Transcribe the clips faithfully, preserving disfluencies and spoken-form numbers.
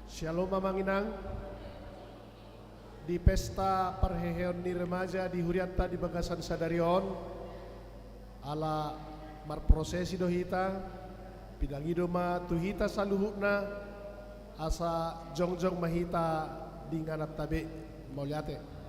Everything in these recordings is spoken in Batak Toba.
Syalom amang inang. Di pesta parheheon ni remaja di hurianta di bagasan sadari on, ala marprosesi do hita, pinangido ma tu hita saluhutna, asa jongjong ma hita di ingananta be. Mauliate.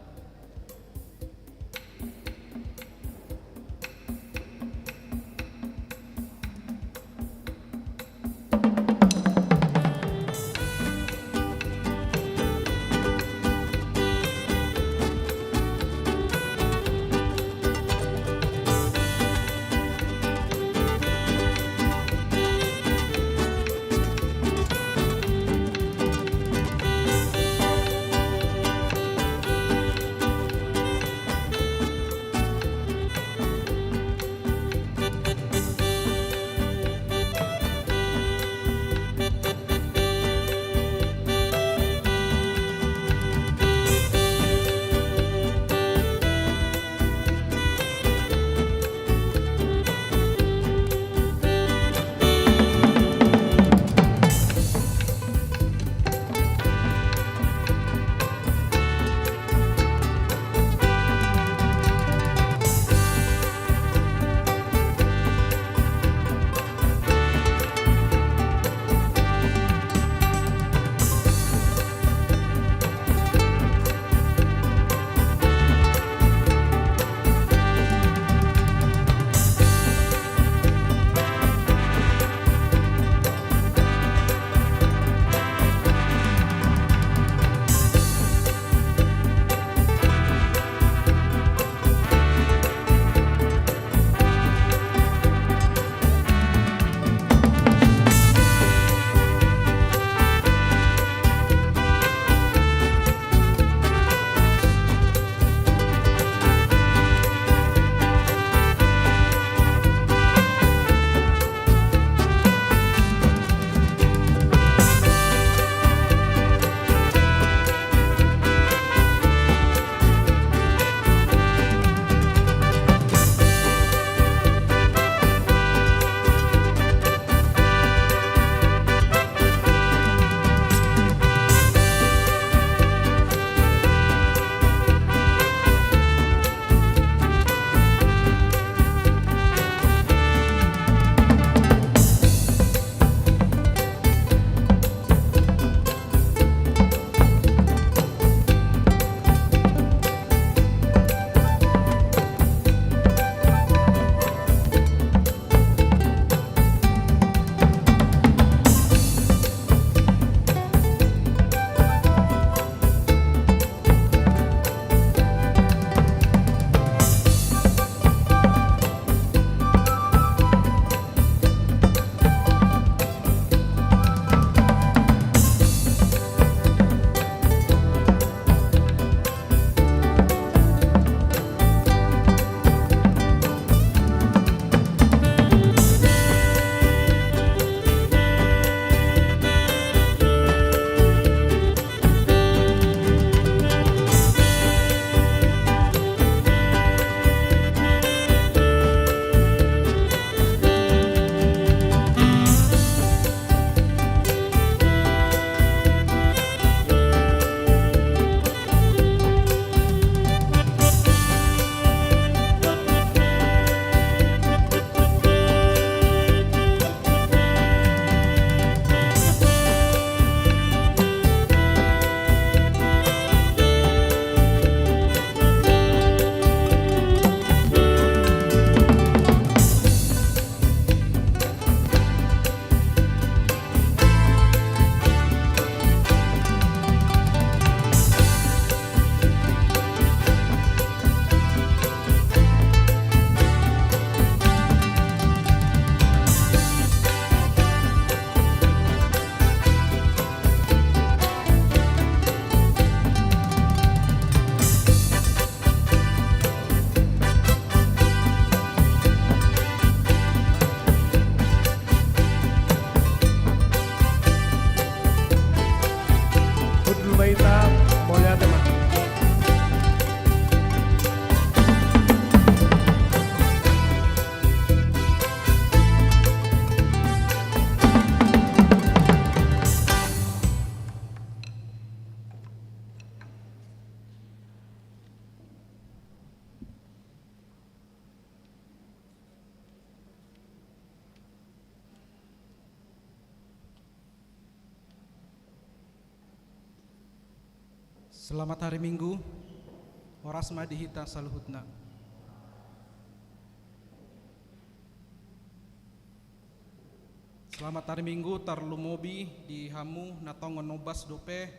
Selamat hari Minggu. Horas ma di hita saluhutna. Selamat hari Minggu, tarlumobi di hamu na tongon ombas dope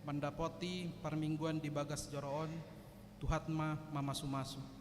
mandapoti parmingguan di bagas joro on. Tuhan ma mamasumasu.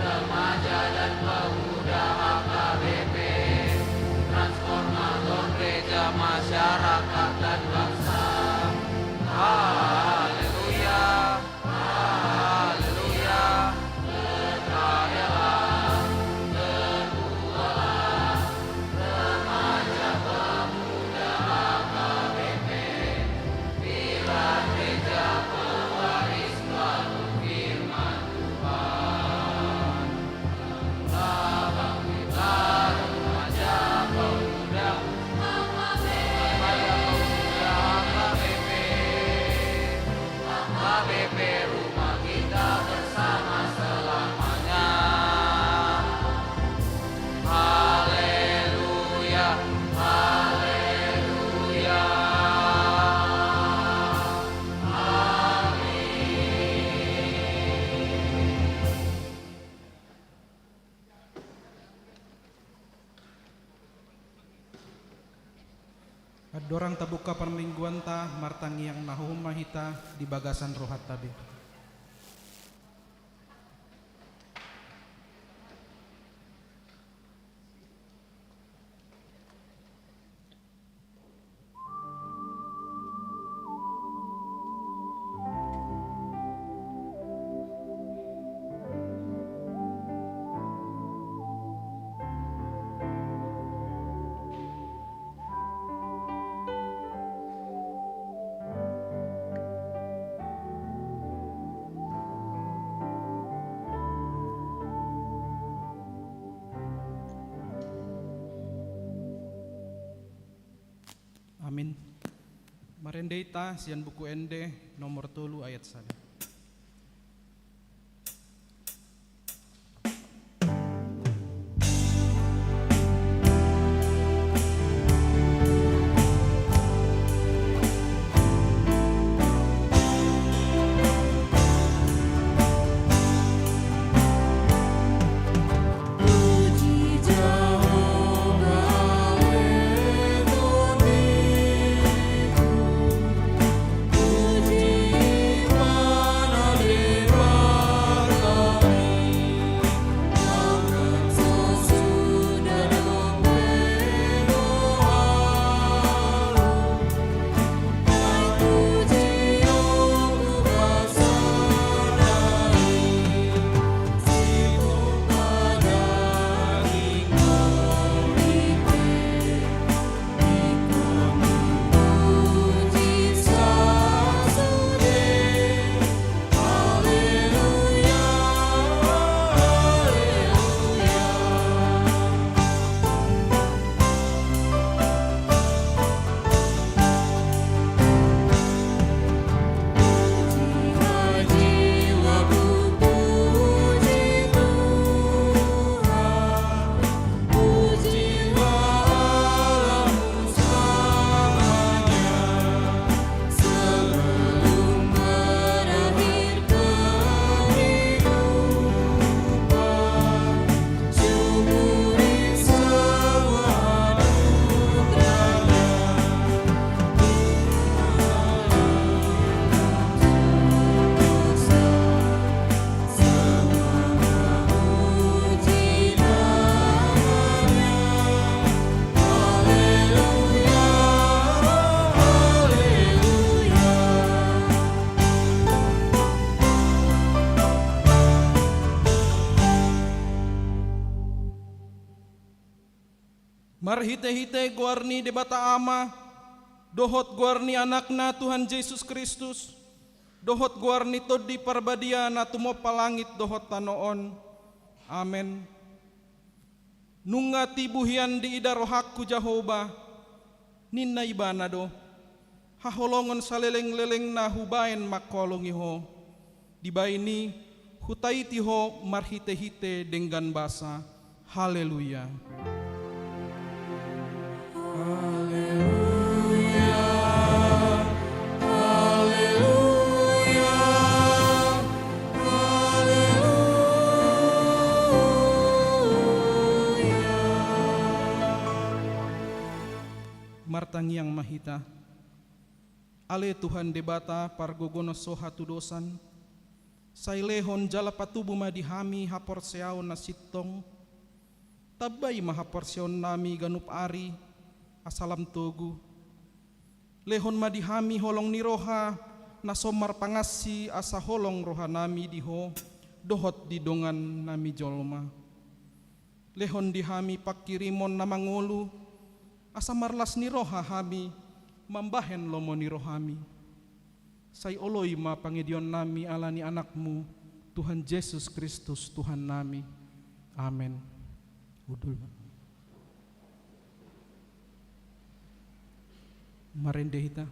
Remaja dan pemuda H K B P, transformator gereja, masyarakat dan bangsa. Haleluya, haleluya. Berkaryalah, berbuahlah, remaja, pemuda H K B P. Haleluya, haleluya. Amin. Andorang tabuka parmingguanta, martangiang na hohom ma hita di bagasan rohanta be. Amin. Marende hita sian Buku Ende nomor tolu ayat sada. Marhite-hite goar ni Debata Ama, dohot goar ni Anakna Tuhan Jesus Kristus, dohot goar ni Tondi Parbadia na tumompa langit dohot tano on. Amen. Nunga tibu hian diida rohangku Jahowa, ninna Ibana do, haholongon saleleng-lelengna hubaen mangkaholongi ho. Dibahen i hutaiti ho marhite-hite denggan basa. Haleluya. Haleluya. Haleluya. Haleluya. Martangiang ma hita. Ale Tuhan Debata pargogo na so hatudosan, sai lehon jala patubu ma di hami haporseaon na sintong. Tambai ma haporseaonnami ganup ari, asa lam togu. Lehon ma di hami holong ni roha na so marpangansi, asa holong rohanami di Ho dohot di dongannami jolma. Lehon di hami pangkirimon na mangolu, asa marlas ni roha hami mambahen lomo ni rohami. Sai oloi ma pangidoannami ala ni Anakmu, Tuhan Jesus Kristus, Tuhannami. Amen. Hundul ma. Marende hita.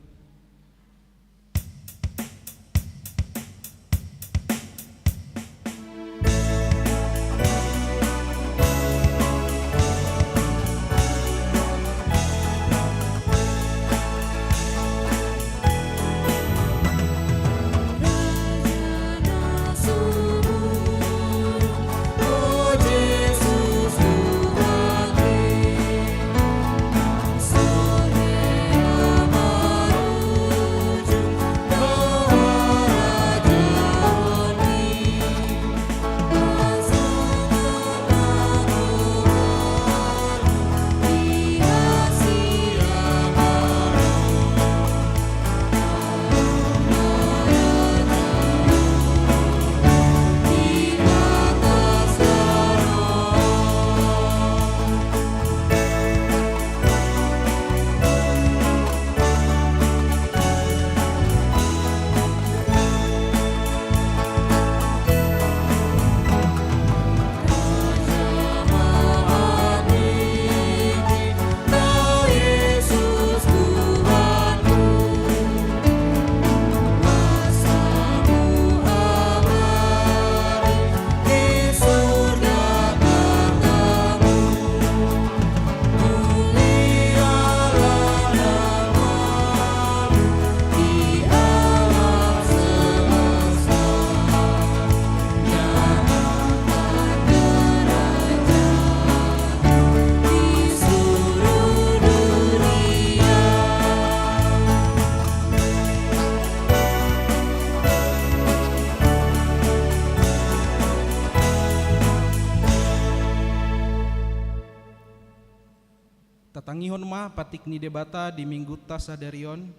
Tatangihon ma patik ni Debata di Minggunta sadari on,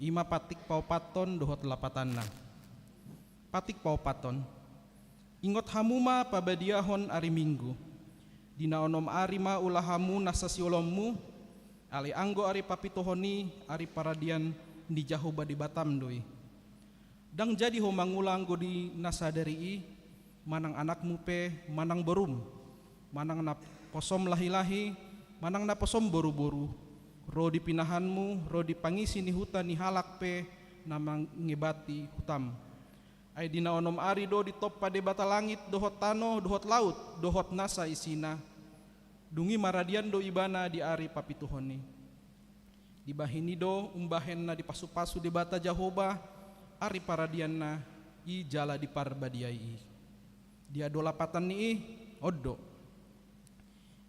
i ma patik paopathon dohot lapatanna. Patik paopathon. Ingot hamu ma pabadiahon ari Minggu. Di na onom ari ma ula hamu nasa siolommu, alai anggo ari papituhon i ari paradian ni Jahowa Debatam do i. Ndang jadi ho mangula anggo di na sadari i, manang anakmu pe, manang borum, manang naposom lahi-lahi, manang naposom boru-boru, ro di pinahanmu, ro di pangisi ni huta ni halak pe na mangebati hutam. Ai di na onom ari do ditompa Debata langit dohot tano, dohot laut, dohot nasa isina. Dung i maradian do Ibana di ari papituhon i. Dibahen i do umbahen na dipasu-pasu Debata Jahowa ari paradianna i jala diparbadiai i. Dia do lapatan ni i? On do.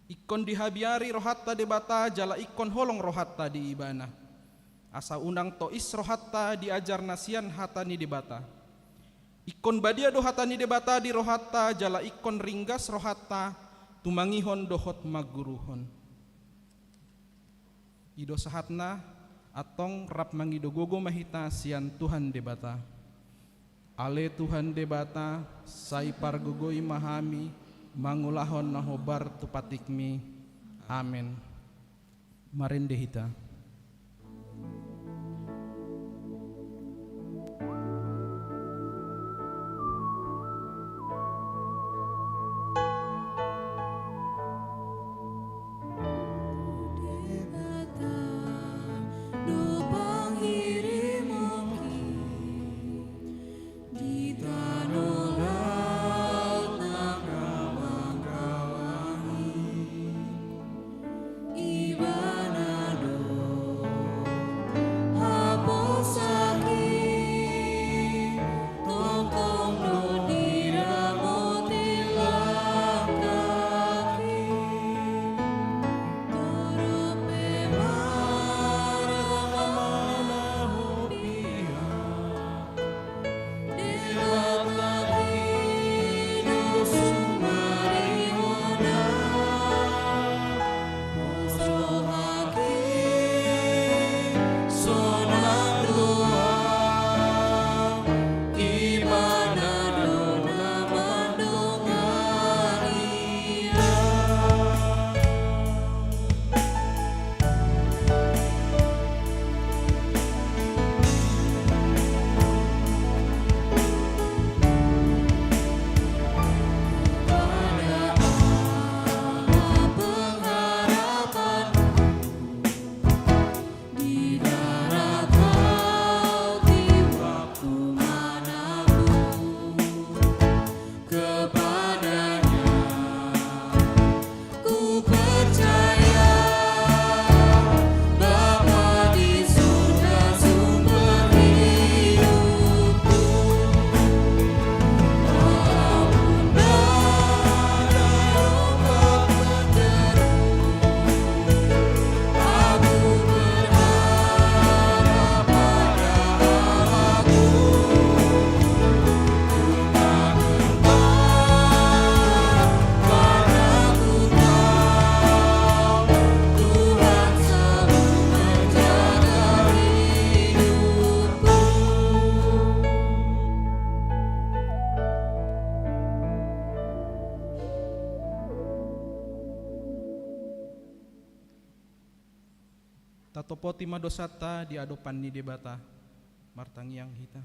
Ingkon dihabiari rohanta Debata jala ingkon holong rohanta di Ibana, asa unang tois rohanta di ajar na sian hata ni Debata. Ingkon badia do hata ni Debata di rohanta jala ingkon ringgas rohanta tumangihon dohot mangguruhon. I do sahatna, antong rap mangido gogo ma hita sian Tuhan Debata. Ale Tuhan Debata, sai pargogoi ma hami mangulahon na hombar tu patikmi. Amen. Marende hita. Di tano laut na rawang-rawang i, Ibana do haposan i, tongtong do diramoti langkang i, torop pe marhamaolhon Debata i do sumari hona, sonang do au, Ibana do na mandongani au. Di darat laut, di waktu manang, kepada-Nya ku percaya, Bapa di surga sumber hidupku. Walaupun badai ombak menderu, aku berharap pada Allahku. Tatopoti ma dosanta di adopan ni Debata. Martangiang hita.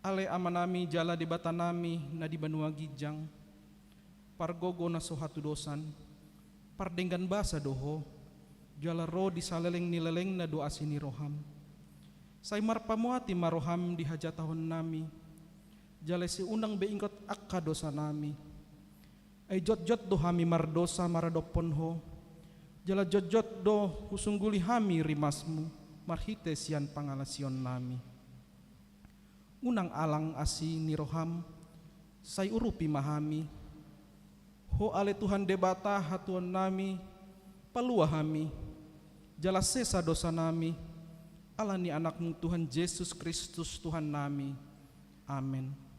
Ale Amanami jala Debatanami na di banua ginjang, pargogo na so hatudosan, pardenggan basa do Ho, jala ro di saleleng ni lelengna do asi ni roham. Sai marpamuati ma roham di hajatahonnami, jala sai unang be ingot angka dosanami. Ai jotjot do hami mardosa maradophon Ho, jala jotjot do husungguli hami rimasmu marhite sian pangalasionnami. Unang alang asi ni roham, sai urupi ma hami. Ho ale Tuhan Debata hatuaonnami, palua hami, jala sesa dosanami, ala ni Anakmu Tuhan Jesus Kristus Tuhannami. Amen.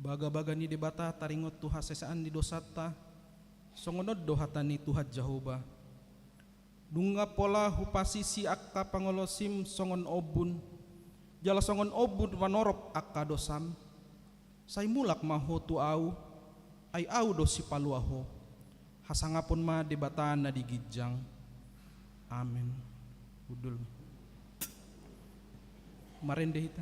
Bagabaga ni Debata taringot tu hasesaan ni dosanta, songon on do hata ni Tuhan Jahowa. Nunga pola hupasisi angka pangolosim songon ombun, jala songon ombun manorop angka dosam. Sai mulak ma ho tu Ahu, ai Ahu do sipalua ho. Hasangapon ma Debata na di ginjang. Amen. Hundul. Marende hita.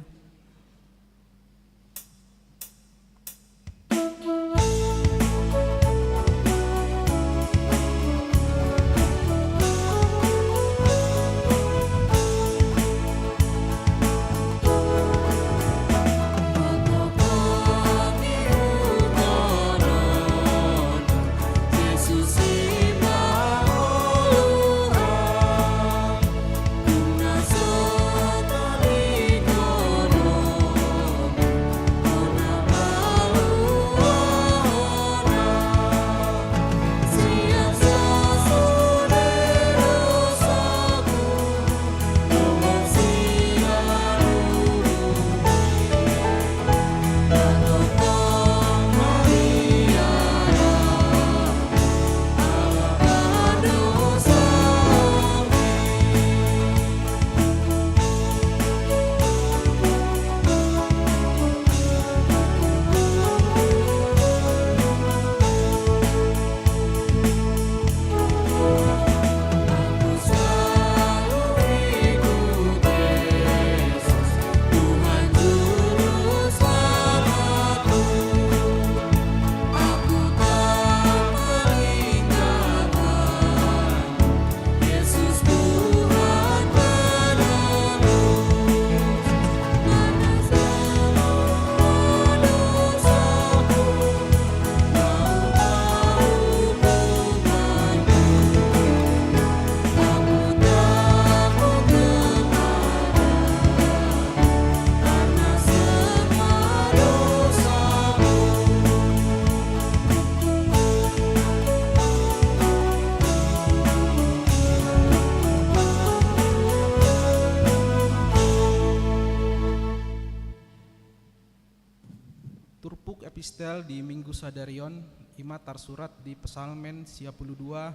Epistel di Minggu sadari on, i ma tarsurat di Psalmen sia pulu dua,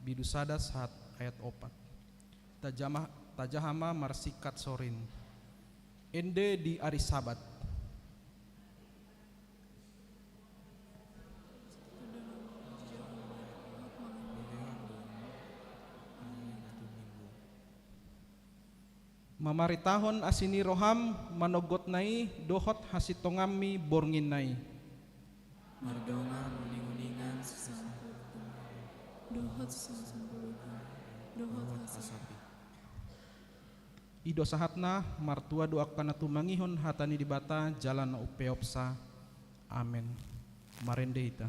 bindu sada sahat ayat opat. Tajama-, tajaha ma marsingkat sorin. Ende di ari Sabat. Mamaritahon asi ni roham manogotna i dohot hasintonganmi borngin na i. Mardongan uninguningan sisampuluh dohot sisampuluh dohot hasapi. I do sahatna. Martua do angka na tumangihon hata ni Debata jala na umpeopsa. Amen. Marende hita.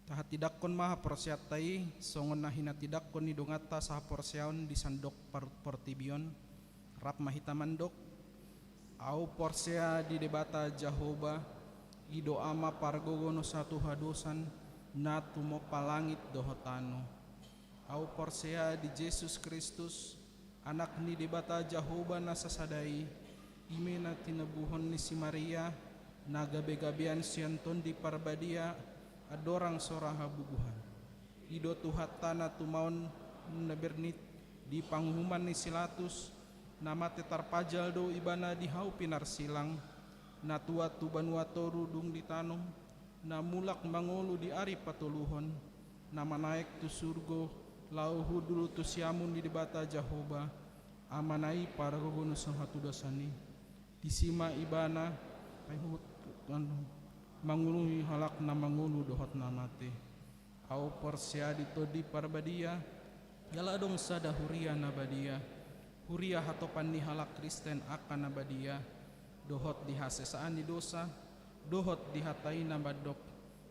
Tahatindangkon ma haporseaonta i songon na hinatindangkon ni donganta sahaporseaon di sandok par-, portibi on. Rap ma hita mandok. Ahu porsea di Debata Jahowa, i do Ama pargogo na satuhadosan, na tumompa langit dohot tano. Ahu porsea di Jesus Kristus, Anak ni Debata Jahowa na sasada i, i ma na tinubuhon ni si Maria, na gabegabean sian Tondi Parbadia, andorang so ra habubuhan. I do Tuhanta na tumaon na bernit di panguhuman ni si Latus, na mate tarpajal do Ibana di hau pinarsilang, na tuat tu banua toru dung ditanom, na mulak mangolu di ari patoluhon, na manaek tu surgo, laho hundul tu siamun ni Debata Jahowa, Amana i pargogo na satuhadasan i. Disi ma Ibana, ai huhut, anu, mangurupi halak na mangolu dohot na mate. Ahu porsea di Tondi Parbadia, jala adong sada huria na badia, huria hatopan ni halak Kristen angka na badia, dohot di hasesaan ni dosa, dohot di hata i na mandok,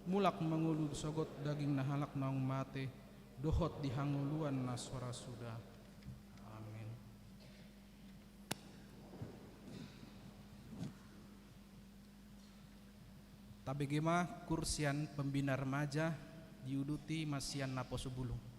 mulak mangolu sogot daging ni halak naung mate, dohot di hangoluan na so ra suda. Amen. Tabege ma kur sian pembina remaja, diuduti ma sian naposobulung.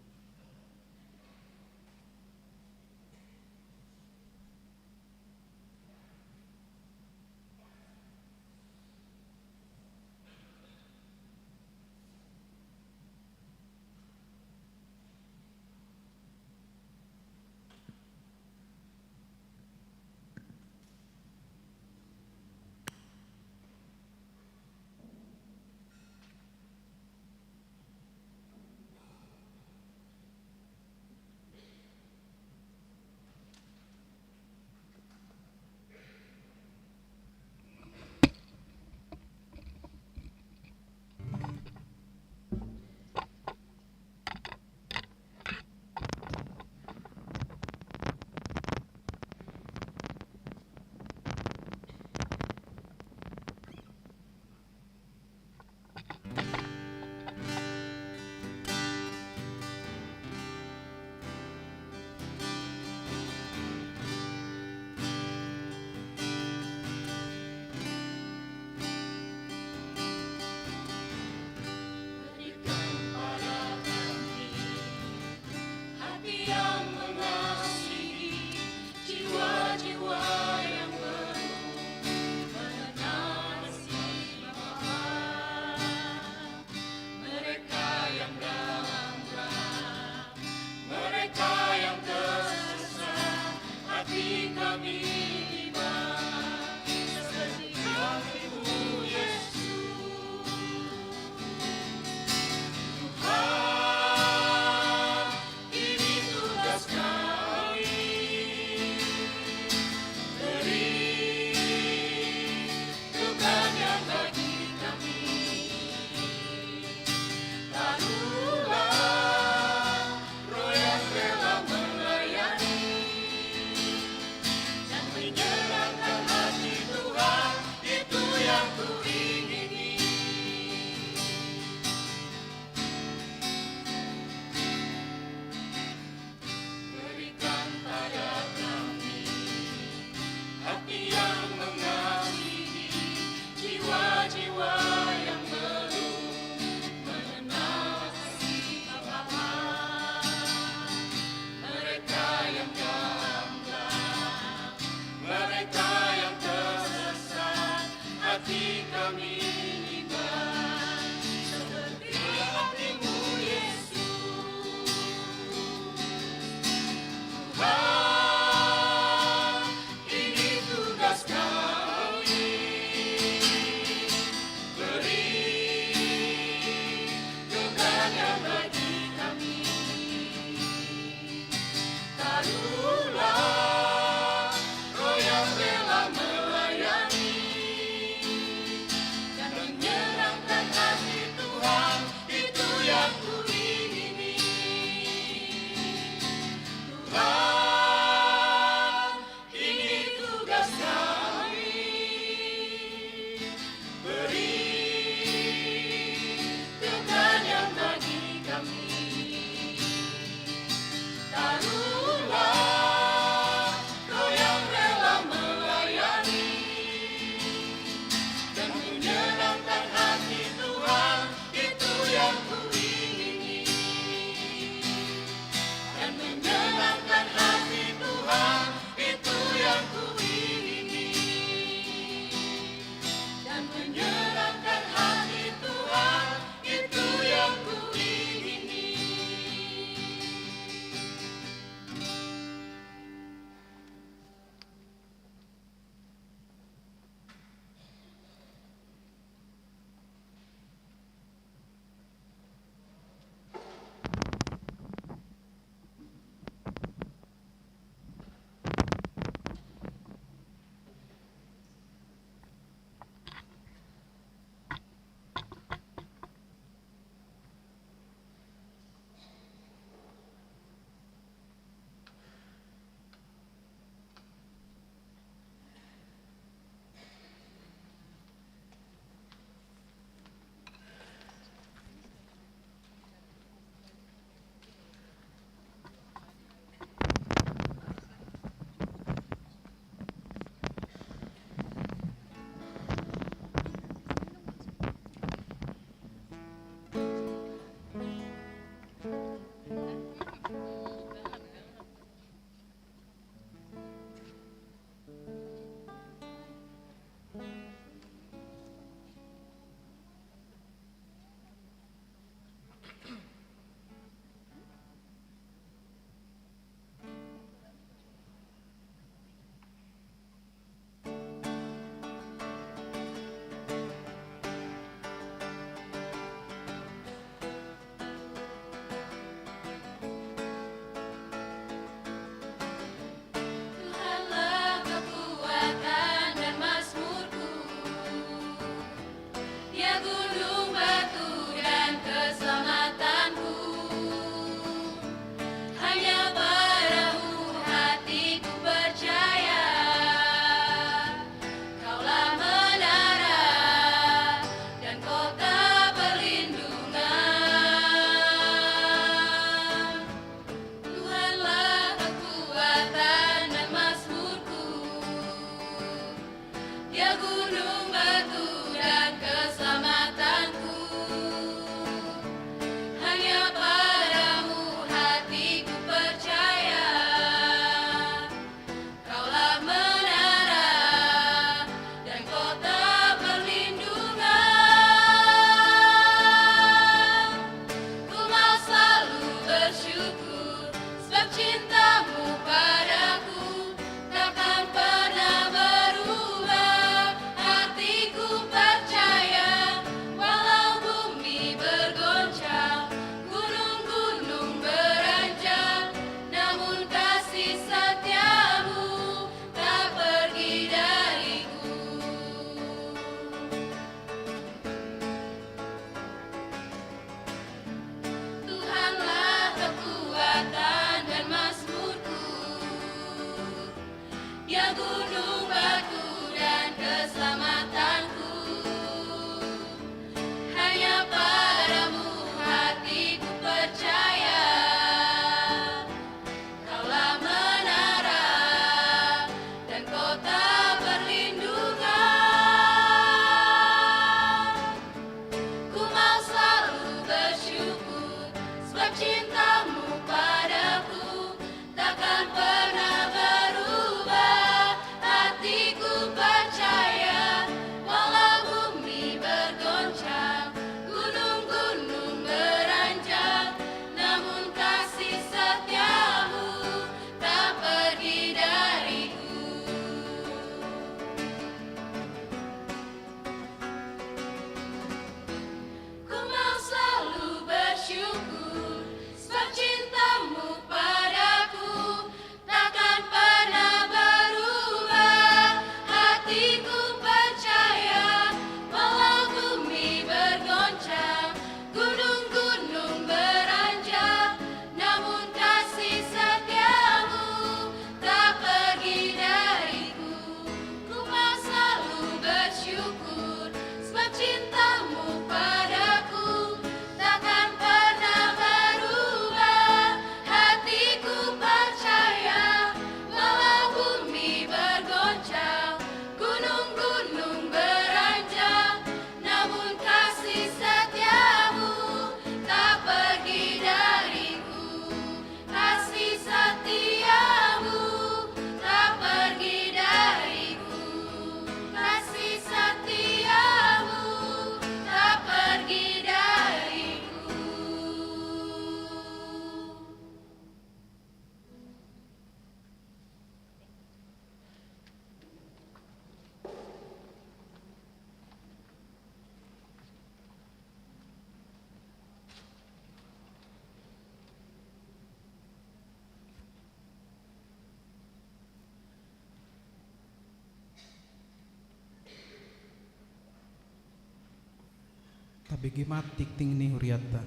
Tabege ma tingting ni hurianta.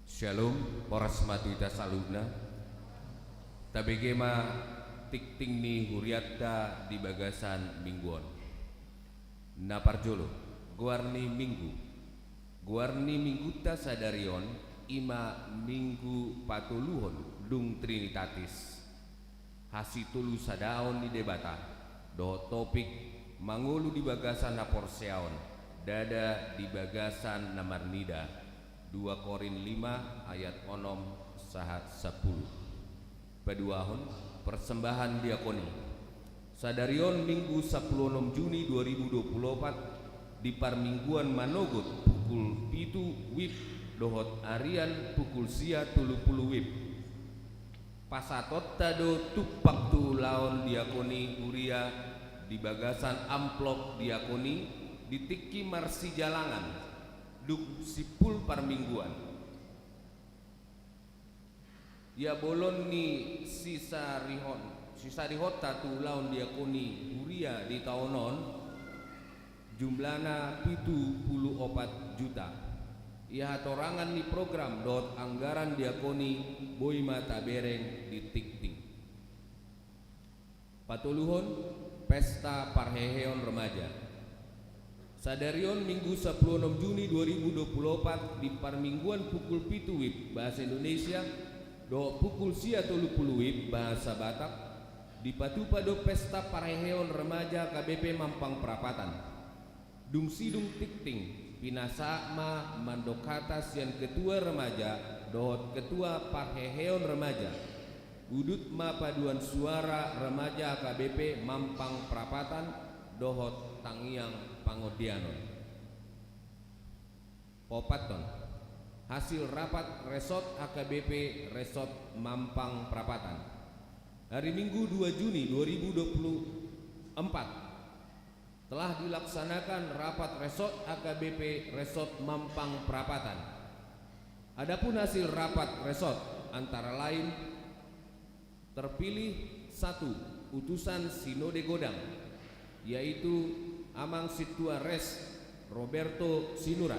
Syalom, horas ma tu hita saluhutna. Tabege ma tingting ni hurianta di bagasan minggu on. Na parjolo, goar ni minggu. Goar ni minggunta sadari on i ma Minggu Patoluhon dung Trinitatis, hasitolusadaon ni Debata, dohot topik mangolu di bagasan haporseaon, ndada di bagasan na marnida, dua Korint lima ayat onom sahat sampulu. Paduahon, persembahan diakoni. Sadari on Minggu sampulu onom Juni dua ribu dua pulu opat, di parmingguan manogot pukul pitu wib dohot arian pukul sia tolu pulu wib. Pasahatonta do tumpak tu ulaon diakoni huria di bagasan amplop diakoni di tingki marsijalangan dung simpul parmingguan. Ia bolon ni sisarihon, sisarihonta tu ulaon diakoni huria di taon on, jumlahna pitu pulu opat juta. Ia hatorangan ni program dohot anggaran diakoni boi ma tabereng di tingting. Patoluhon, pesta parheheon remaja. Sadari on Minggu sampulu onom Juni dua ribu dua pulu opat di parmingguan pukul pitu wib bahasa Indonesia dohot pukul sia tolu pulu wib bahasa Batak, dipatupa do pesta parheheon remaja H K B P Mampang Prapatan. Dung sidung tingting, pinasahat ma mandok hata sian ketua remaja dohot ketua parheheon remaja. Udut ma paduan suara remaja H K B P Mampang Prapatan dohot tangiang pangondianon. Paopathon, hasil rapat resort H K B P Resort Mampang Prapatan. Hari Minggu dua Juni dua ribu dua puluh empat, telah dilaksanakan rapat resort H K B P Resort Mampang Prapatan. Adapun hasil rapat resort antara lain terpilih satu, utusan Sinode Godang, yaitu Amang Sintua Res Roberto Sinurat.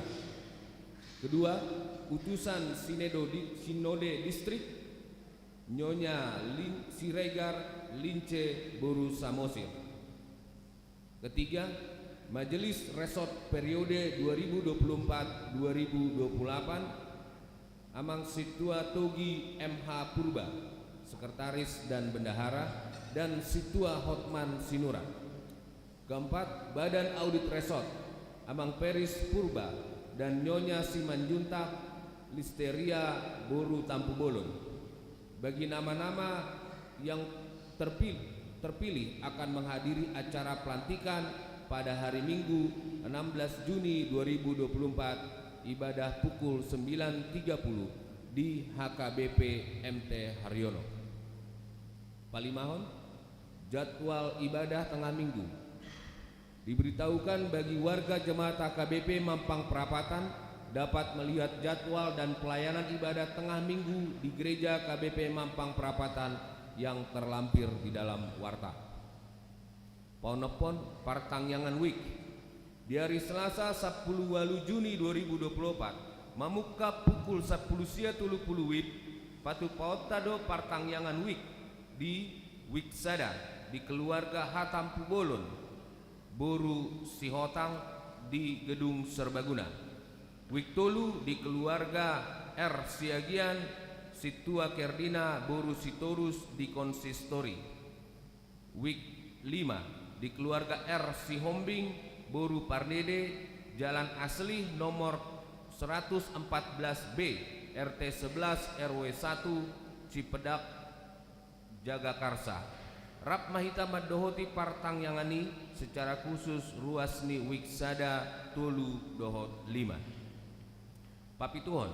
Kedua, utusan Sinedo di, Sinode Distrik, Nyonya Lin-, Siregar Lince boru Samosir. Ketiga, Majelis Resort periode dua ribu dua puluh empat dua ribu dua puluh delapan, Amang Sintua Togi M H Purba, Sekretaris dan Bendahara, dan Sintua Hotman Sinurat. Keempat, Badan Audit Resort, Amang Peris Purba dan Nyonya Simanjuntak Listeria boru Tampubolon. Bagi nama-nama yang terpil-, terpilih akan menghadiri acara pelantikan pada hari Minggu enam belas Juni dua ribu dua puluh empat, ibadah pukul sembilan tiga puluh di H K B P M T Haryono. Palimahon, jadwal ibadah tengah minggu. Diberitahukan bagi warga jemaat H K B P Mampang Prapatan dapat melihat jadwal dan pelayanan ibadah tengah minggu di gereja H K B P Mampang Prapatan yang terlampir di dalam warta. Paonomhon, partangiangan wijk. Di ari Selasa sampulu ualu Juni dua ribu dua puluh opat, mamungka pukul sampulu sia tolu pulu wib, patupaonta do partangiangan wijk di wijk sada di keluarga H Tampubolon boru Sihotang di Gedung Serbaguna. Wijk tolu di keluarga R Siagian, Sintua Kerdina boru Sitorus di konsistori. Wijk lima di keluarga R Sihombing boru Pardede, Jalan Asli nomor seratus empat belas B, R T sebelas, R W satu, Cipedak, Jagakarsa. Rap ma hita mandohoti partangiangan i secara khusus ruas ni wijk sada, tolu dohot lima. Papituhon,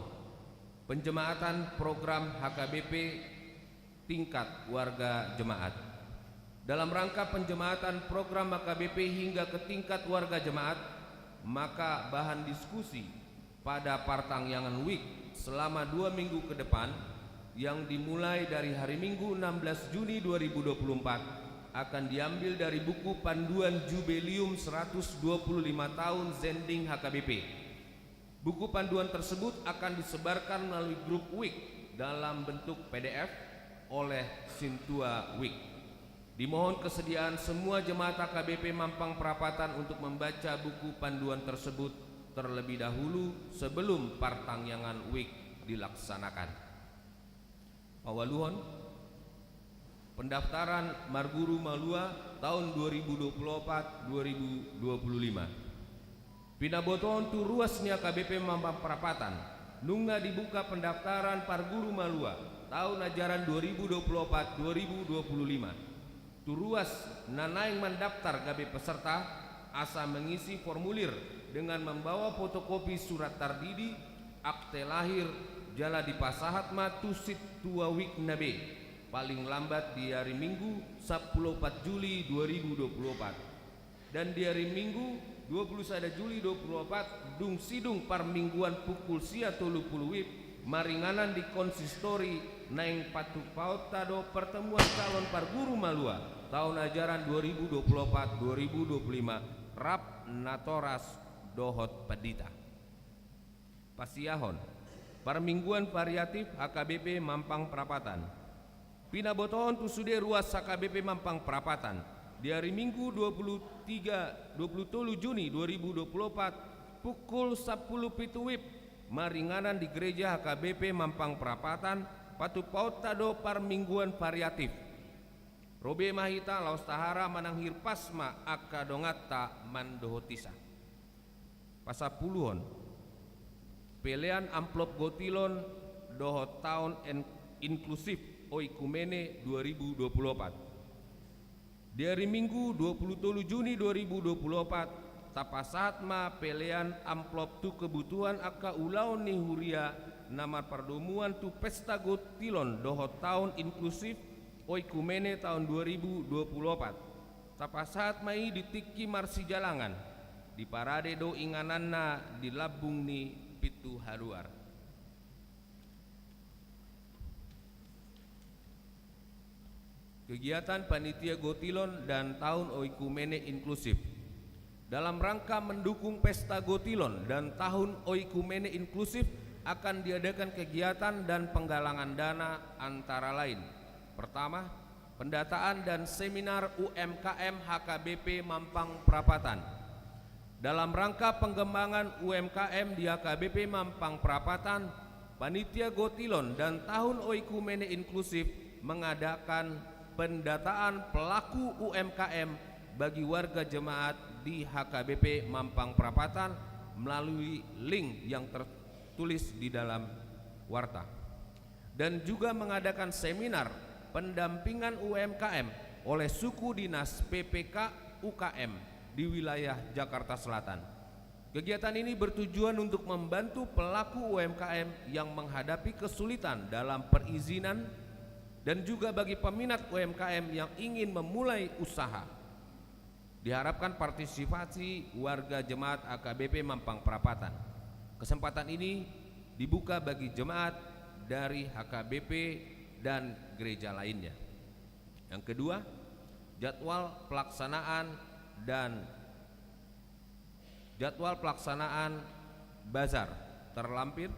penjemaatan program H K B P tingkat warga jemaat. Dalam rangka penjemaatan program H K B P hingga ke tingkat warga jemaat, Maka bahan diskusi pada Partangiangan Week selama dua minggu ke depan, yang dimulai dari hari Minggu enam belas Juni dua ribu dua puluh empat, akan diambil dari buku panduan Jubelium seratus dua puluh lima tahun Zending H K B P. Buku panduan tersebut akan disebarkan melalui grup Week dalam bentuk P D F oleh Sintua Week. Dimohon kesediaan semua jemaat H K B P Mampang Perapatan untuk membaca buku panduan tersebut terlebih dahulu sebelum Partangiangan Week dilaksanakan. Paualuhon, pendaftaran marguru malua tahun dua ribu dua puluh empat dua ribu dua puluh lima. Pinabotohon tu ruas ni H K B P Mampang Perapatan, nunga dibuka pendaftaran parguru malua tahun ajaran dua ribu dua puluh empat dua ribu dua puluh lima. Tu ruas na naeng mandaftar gabe peserta, asa mengisi formulir dengan membawa fotokopi surat tardidi, akte lahir, jala dipasahat ma tu Sintua Week na be, paling lambat di hari Minggu sampulu opat Juli dua ribu dua puluh opat. Dan di hari Minggu dua puluh sada Juli dua puluh opat, dung sidung parmingguan pukul sia tolu pulu WIB, maringanan di konsistori, naeng patupaonta do pertemuan calon parguru malua tahun ajaran dua ribu dua puluh opat dua ribu dua puluh lima, rap natoras dohot pandita. Pasiahon, parmingguan variatif H K B P Mampang Prapatan. Pinabotohon tu sude ruas H K B P Mampang Prapatan, di hari Minggu dua puluh tiga, dua puluh tolu Juni dua ribu dua puluh opat, pukul sampulu pitu WIB, maringanan di gereja H K B P Mampang Prapatan, patupaonta do parmingguan variatif. Ro be ma hita laos tahara manang hirpas ma angka donganta mandohotisa. Pasampuluhon, pelean amplop gotilon dohot taon en-, inklusif oikumene dua ribu dua puluh opat. Di ari Minggu dua puluh tolu Juni dua ribu dua puluh opat, tapasahat ma pelean amplop tu kebutuhan angka ulaon ni huria na marpardomuan tu pesta gotilon dohot taon inklusif oikumene taon dua ribu dua puluh opat. Tapasahat ma i di tingki marsijalangan, diparade do ingananna di lambung ni pintu haluar. Kegiatan Panitia Gotilon dan Tahun Oikumene Inklusif. Dalam rangka mendukung Pesta Gotilon dan Tahun Oikumene Inklusif, akan diadakan kegiatan dan penggalangan dana antara lain: pertama, pendataan dan seminar U M K M H K B P Mampang Prapatan. Dalam rangka pengembangan U M K M di H K B P Mampang Prapatan, Panitia Gotilon dan Tahun Oikumene Inklusif mengadakan pendataan pelaku U M K M bagi warga jemaat di H K B P Mampang Prapatan melalui link yang tertulis di dalam warta. Dan juga mengadakan seminar pendampingan U M K M oleh suku dinas P P K U K M di wilayah Jakarta Selatan. Kegiatan ini bertujuan untuk membantu pelaku U M K M yang menghadapi kesulitan dalam perizinan dan juga bagi peminat U M K M yang ingin memulai usaha. Diharapkan partisipasi warga jemaat H K B P Mampang Prapatan. Kesempatan ini dibuka bagi jemaat dari H K B P dan gereja lainnya. Yang kedua, jadwal pelaksanaan dan jadwal pelaksanaan bazar terlampir.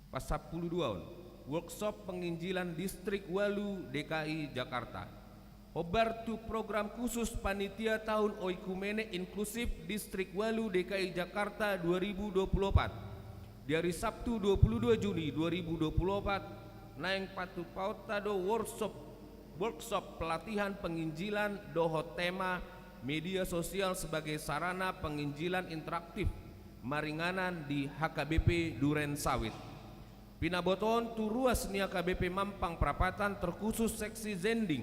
Pasampuluduaon, workshop penginjilan Distrik Walu D K I Jakarta. Hombar tu program khusus Panitia Tahun Oikumene Inklusif Distrik Walu D K I Jakarta dua ribu dua puluh opat. Di hari Sabtu dua puluh dua Juni dua ribu dua puluh opat, naeng patupaonta do workshop, workshop pelatihan penginjilan dohot tema media sosial sebagai sarana penginjilan interaktif maringanan di H K B P Duren Sawit. Pinabotohon tu ruas ni H K B P Mampang Prapatan terkhusus seksi zending,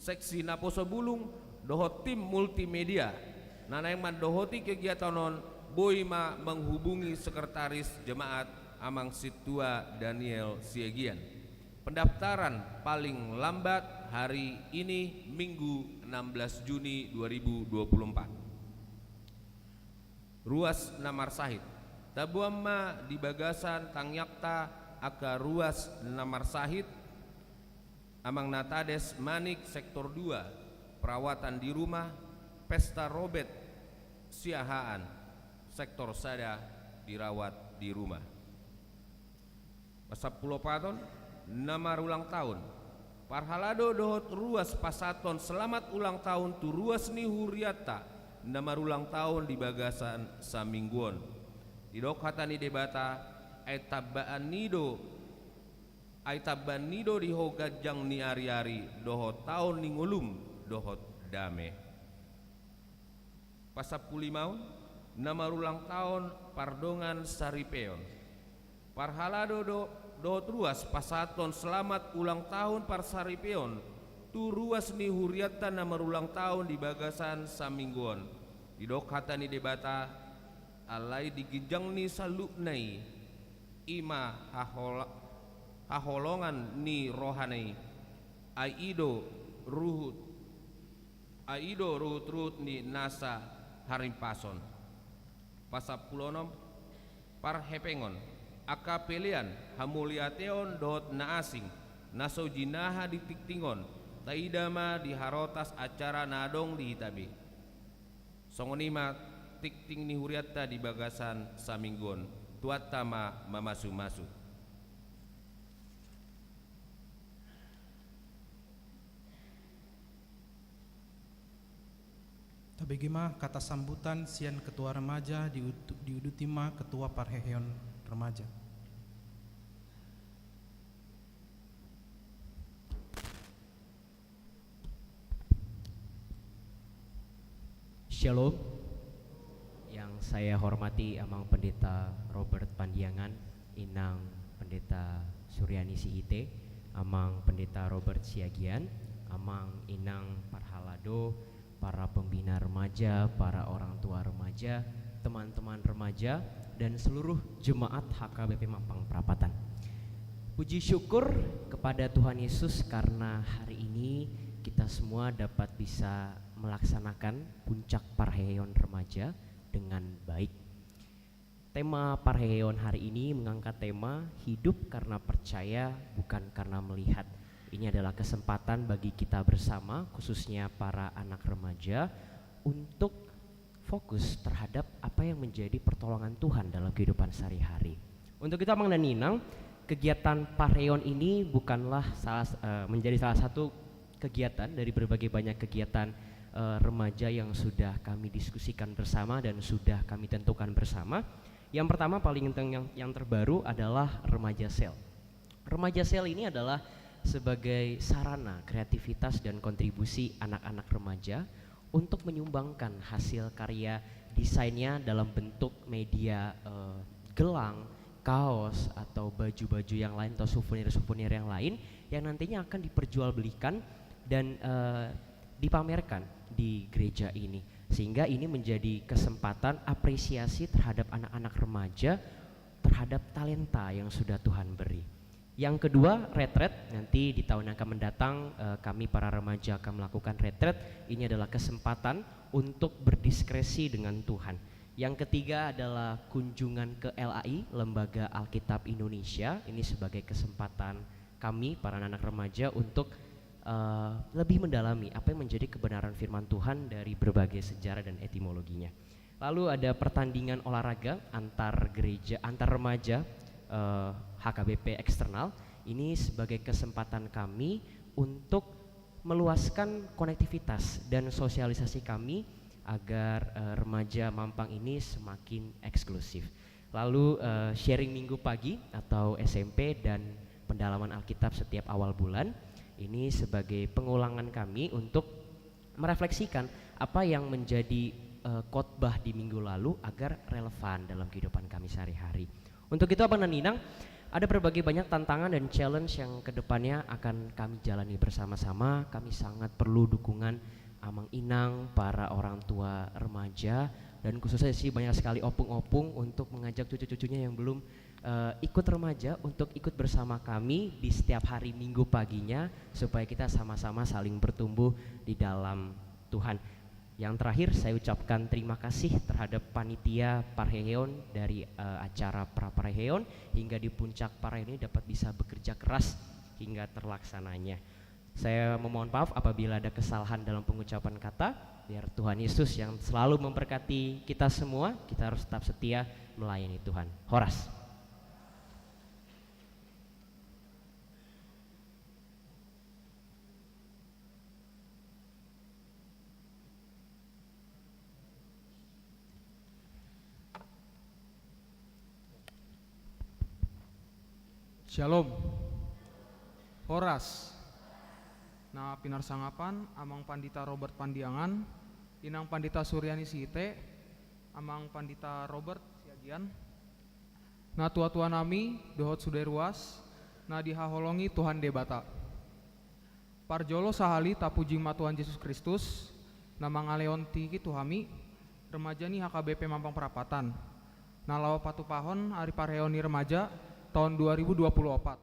seksi naposo bulung, dohot tim multimedia. Na naeng mandohoti kegiatan on boi ma menghubungi sekretaris jemaat Amang Sintua Daniel Siagian. Pendaftaran paling lambat Hari ini Minggu enam belas Juni dua ribu dua puluh empat. Ruas na marsahit. Taboan ma di bagasan tangiangta angka ruas na marsahit: Amang Natades Manik, sektor dua, perawatan di rumah, Pesta Robet Siahaan, sektor sada, dirawat di rumah. Pasampulopaton, na marulang taon. Parhalado dohot ruas pasahathon selamat ulang taon tu ruas ni hurianta na marulang taon di bagasan saminggu on. Didok hata ni Debata: Ai tambaan ni do, ai tambaan ni do di ho ganjang ni ariari dohot taon ni ngolum dohot dame. Pasampulimaon, na marulang taon pardongan saripeon. Parhalado do, dohot ruas pasahathon selamat ulang taon parsaripeon tu ruas ni hurianta na marulang taon di bagasan saminggu on. Didok hata ni Debata: Alai di ginjang ni saluhutna i, i ma hahola-, haholongan ni rohana i, ai i do ruhut, ai i do ruhutruhut ni nasa harimpason. Pasampulonom, parhepengon. Angka pelean, hamauliateon dohot na asing, na so jinaha di tingting on, taida ma di harotas acara na adong di hita be. Songon i ma tingting ni hurianta di bagasan saminggu on. Tuhanta ma mamasumasu. Tabege ma kata sambutan sian Ketua Remaja, diutu-, diuduti ma Ketua Parheheon Remaja. Shalom. Yang saya hormati Amang Pendeta Robert Pandiangan, Inang Pendeta Suryani Sihite, Amang Pendeta Robert Siagian, Amang Inang Parhalado, para pembina remaja, para orang tua remaja, teman-teman remaja, dan seluruh jemaat H K B P Mampang Prapatan. Puji syukur kepada Tuhan Yesus karena hari ini kita semua dapat bisa melaksanakan puncak parheheon remaja dengan baik. Tema parheheon hari ini mengangkat tema hidup karena percaya, bukan karena melihat. Ini adalah kesempatan bagi kita bersama, khususnya para anak remaja, untuk fokus terhadap apa yang menjadi pertolongan Tuhan dalam kehidupan sehari-hari. Untuk itu, Amang dan Inang, kegiatan parheheon ini bukanlah salah s-, eh, menjadi salah satu kegiatan dari berbagai banyak kegiatan, eh, remaja yang sudah kami diskusikan bersama dan sudah kami tentukan bersama. Yang pertama, paling penting, yang, yang terbaru adalah Remaja Cell. Remaja Cell ini adalah sebagai sarana kreativitas dan kontribusi anak-anak remaja untuk menyumbangkan hasil karya desainnya dalam bentuk media, eh, gelang, kaos, atau baju-baju yang lain, atau souvenir-souvenir yang lain yang nantinya akan diperjualbelikan dan, eh, dipamerkan di gereja ini. Sehingga ini menjadi kesempatan apresiasi terhadap anak-anak remaja, terhadap talenta yang sudah Tuhan beri. Yang kedua, retret. Nanti di tahun yang akan mendatang, eh, kami para remaja akan melakukan retret. Ini adalah kesempatan untuk berdiskresi dengan Tuhan. Yang ketiga adalah kunjungan ke L A I, Lembaga Alkitab Indonesia. Ini sebagai kesempatan kami, para anak remaja, untuk, eh, lebih mendalami apa yang menjadi kebenaran firman Tuhan dari berbagai sejarah dan etimologinya. Lalu ada pertandingan olahraga antar gereja, antar remaja, eh, H K B P eksternal. Ini sebagai kesempatan kami untuk meluaskan konektivitas dan sosialisasi kami agar, eh, remaja Mampang ini semakin eksklusif. Lalu, eh, sharing minggu pagi atau S M P dan pendalaman Alkitab setiap awal bulan. Ini sebagai pengulangan kami untuk merefleksikan apa yang menjadi, eh, khotbah di minggu lalu agar relevan dalam kehidupan kami sehari-hari. Untuk itu, Amang dan Inang, ada berbagai banyak tantangan dan challenge yang kedepannya akan kami jalani bersama-sama. Kami sangat perlu dukungan Amang Inang, para orang tua remaja, Dan khususnya sih banyak sekali opung-opung untuk mengajak cucu-cucunya yang belum, eh, ikut remaja untuk ikut bersama kami di setiap hari Minggu paginya, supaya kita sama-sama saling bertumbuh di dalam Tuhan. Yang terakhir, saya ucapkan terima kasih terhadap panitia parheheon dari, eh, acara praparheheon hingga di puncak parheheon ini dapat bisa bekerja keras hingga terlaksananya. Saya memohon maaf apabila ada kesalahan dalam pengucapan kata. Biar Tuhan Yesus yang selalu memberkati kita semua. Kita harus tetap setia melayani Tuhan. Horas. Syalom. Horas. Na pinarsangapan, Amang Pandita Robert Pandiangan, Inang Pandita Suryani Sihite, Amang Pandita Robert Siagian, natua-tua nami dohot sude ruas na dihaholongi Tuhan Debata. Parjolo sahali tapuji ma Tuhan Jesus Kristus, na mangalehon tingki tu hami, remaja ni H K B P Mampang Prapatan, na laho patupahon ari parheheon ni remaja taon dua ribu dua puluh opat.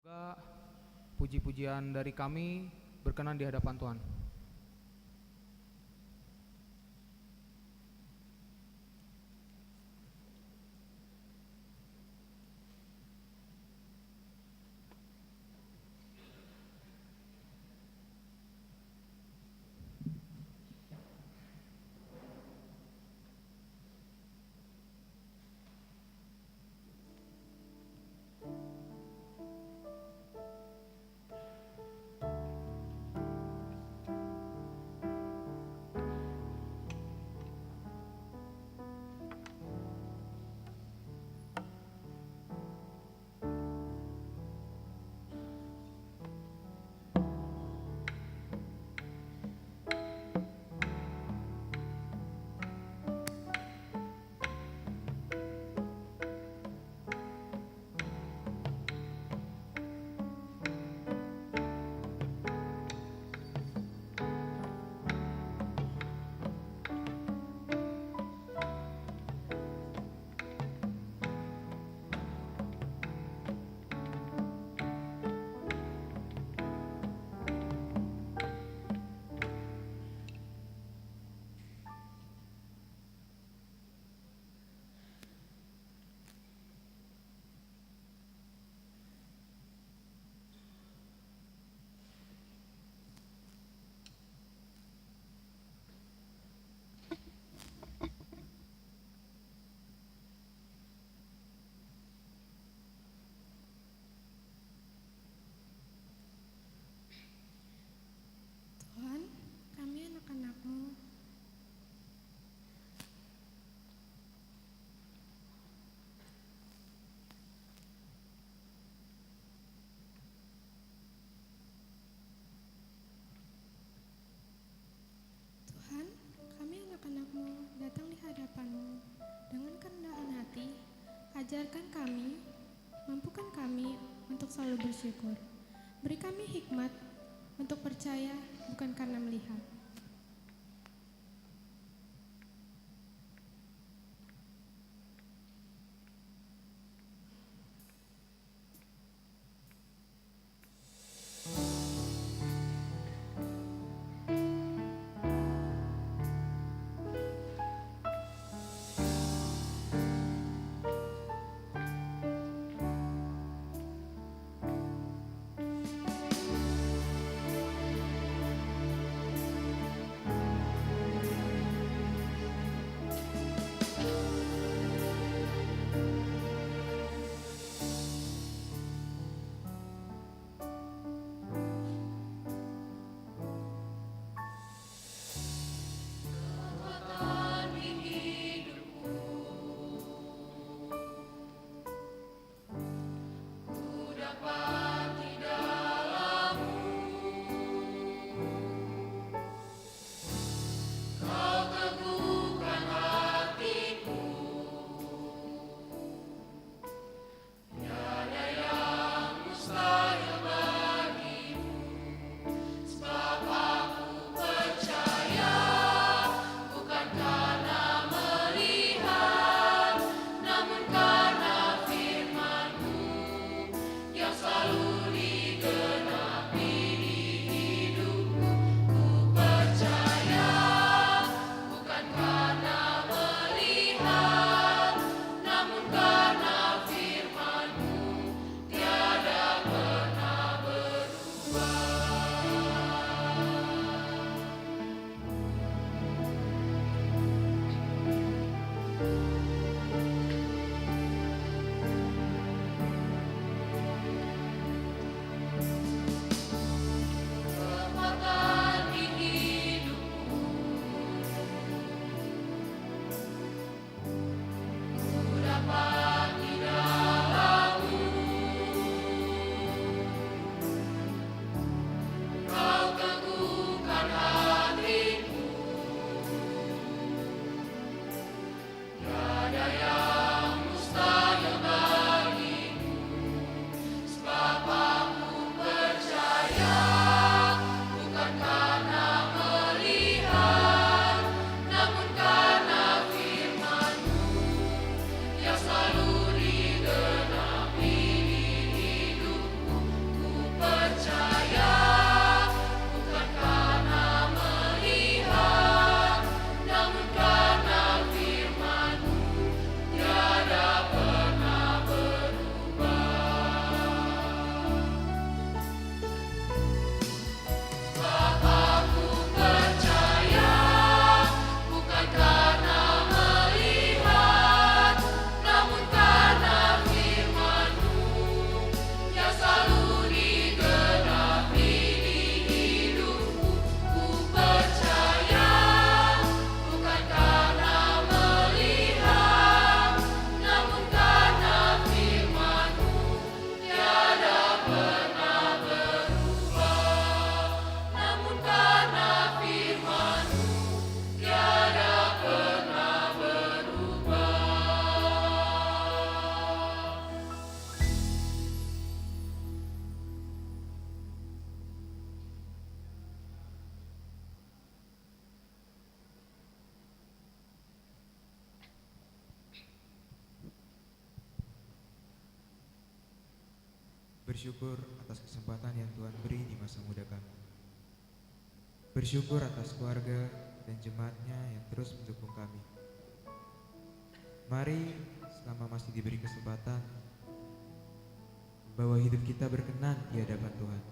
Semoga puji-pujian dari kami berkenan di hadapan Tuhan. Ajarkan kami, mampukan kami untuk selalu bersyukur. Beri kami hikmat untuk percaya bukan karena melihat. Bersyukur atas kesempatan yang Tuhan beri di masa muda kami. Bersyukur atas keluarga dan jemaatnya yang terus mendukung kami. Mari, selama masih diberi kesempatan, bawa hidup kita berkenan di hadapan Tuhan.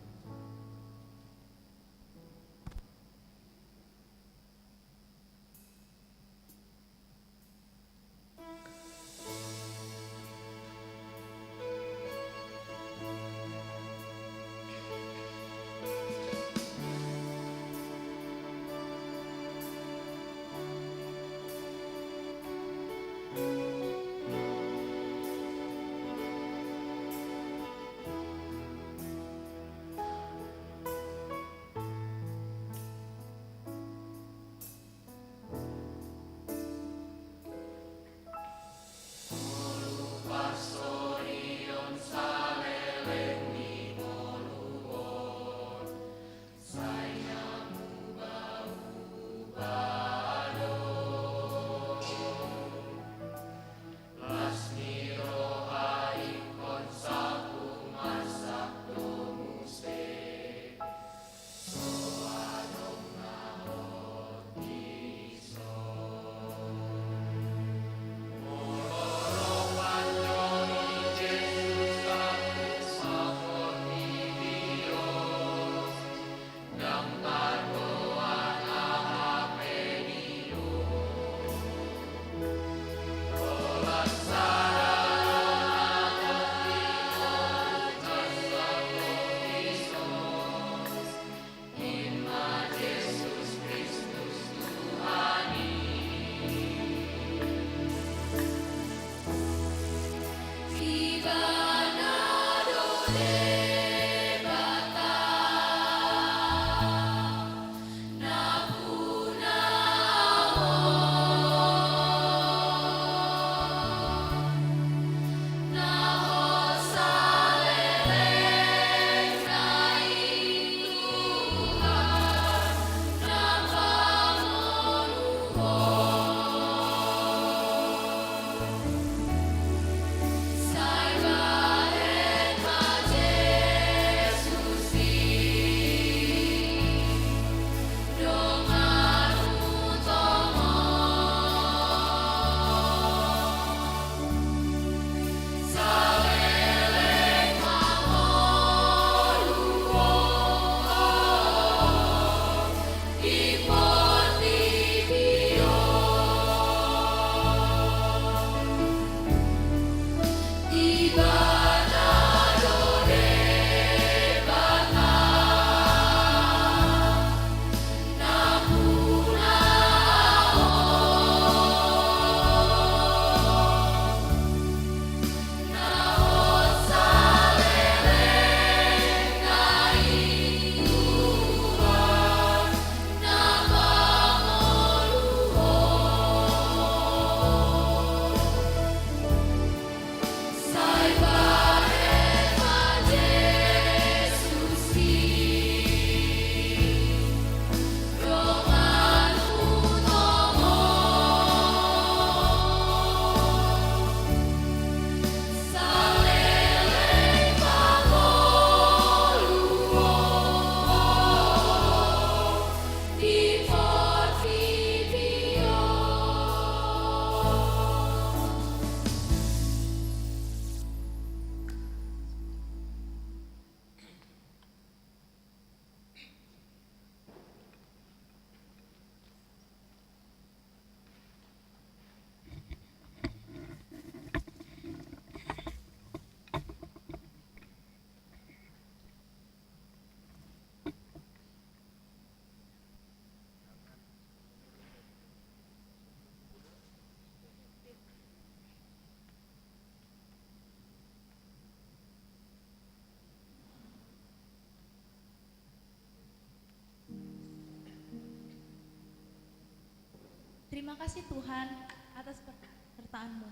Terima kasih Tuhan atas penyertaan-Mu.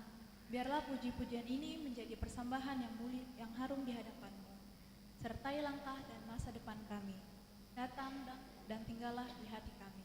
Biarlah puji-pujian ini menjadi persembahan yang mulia, yang harum di hadapan-Mu. Sertai langkah dan masa depan kami. Datang dan, dan tinggallah di hati kami.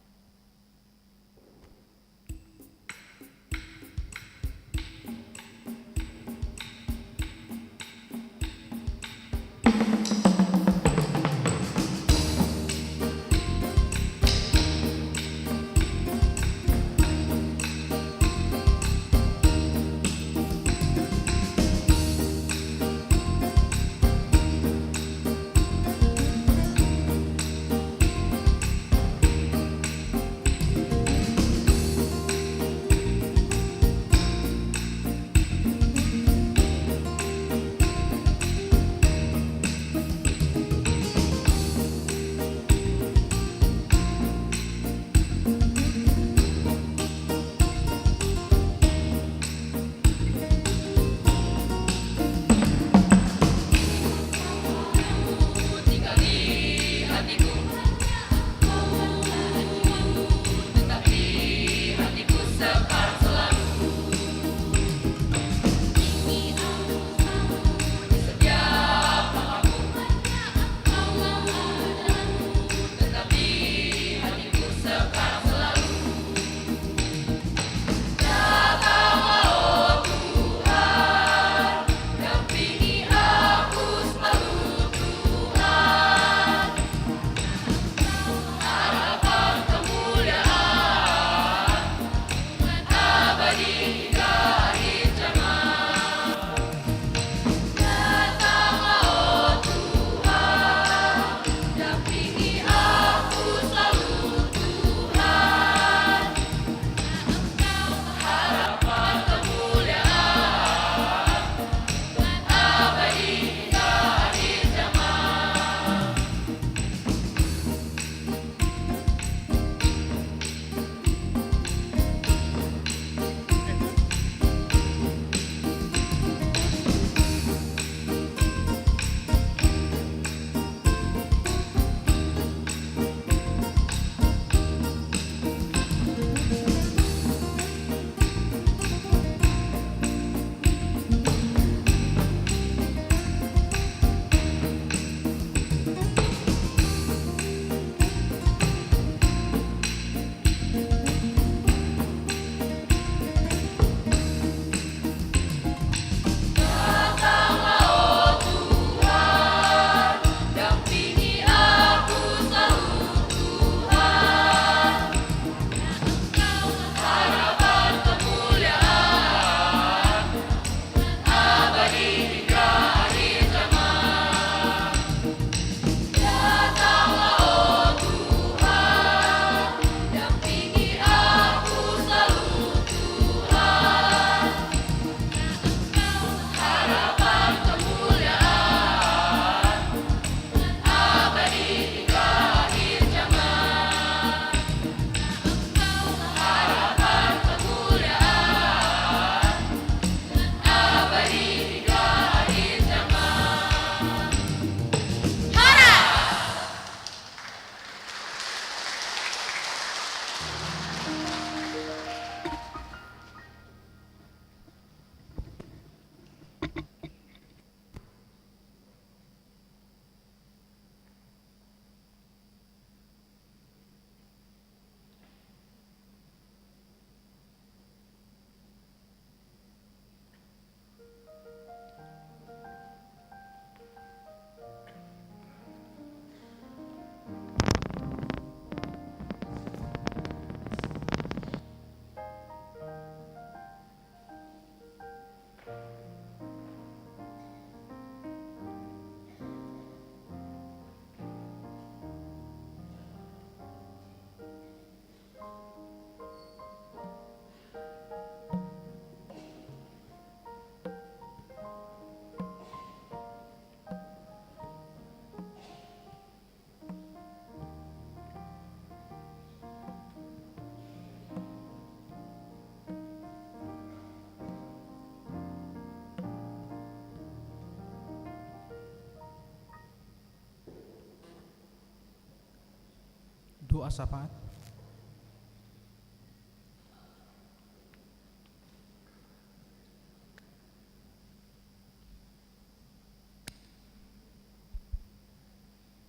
Doa syafaat.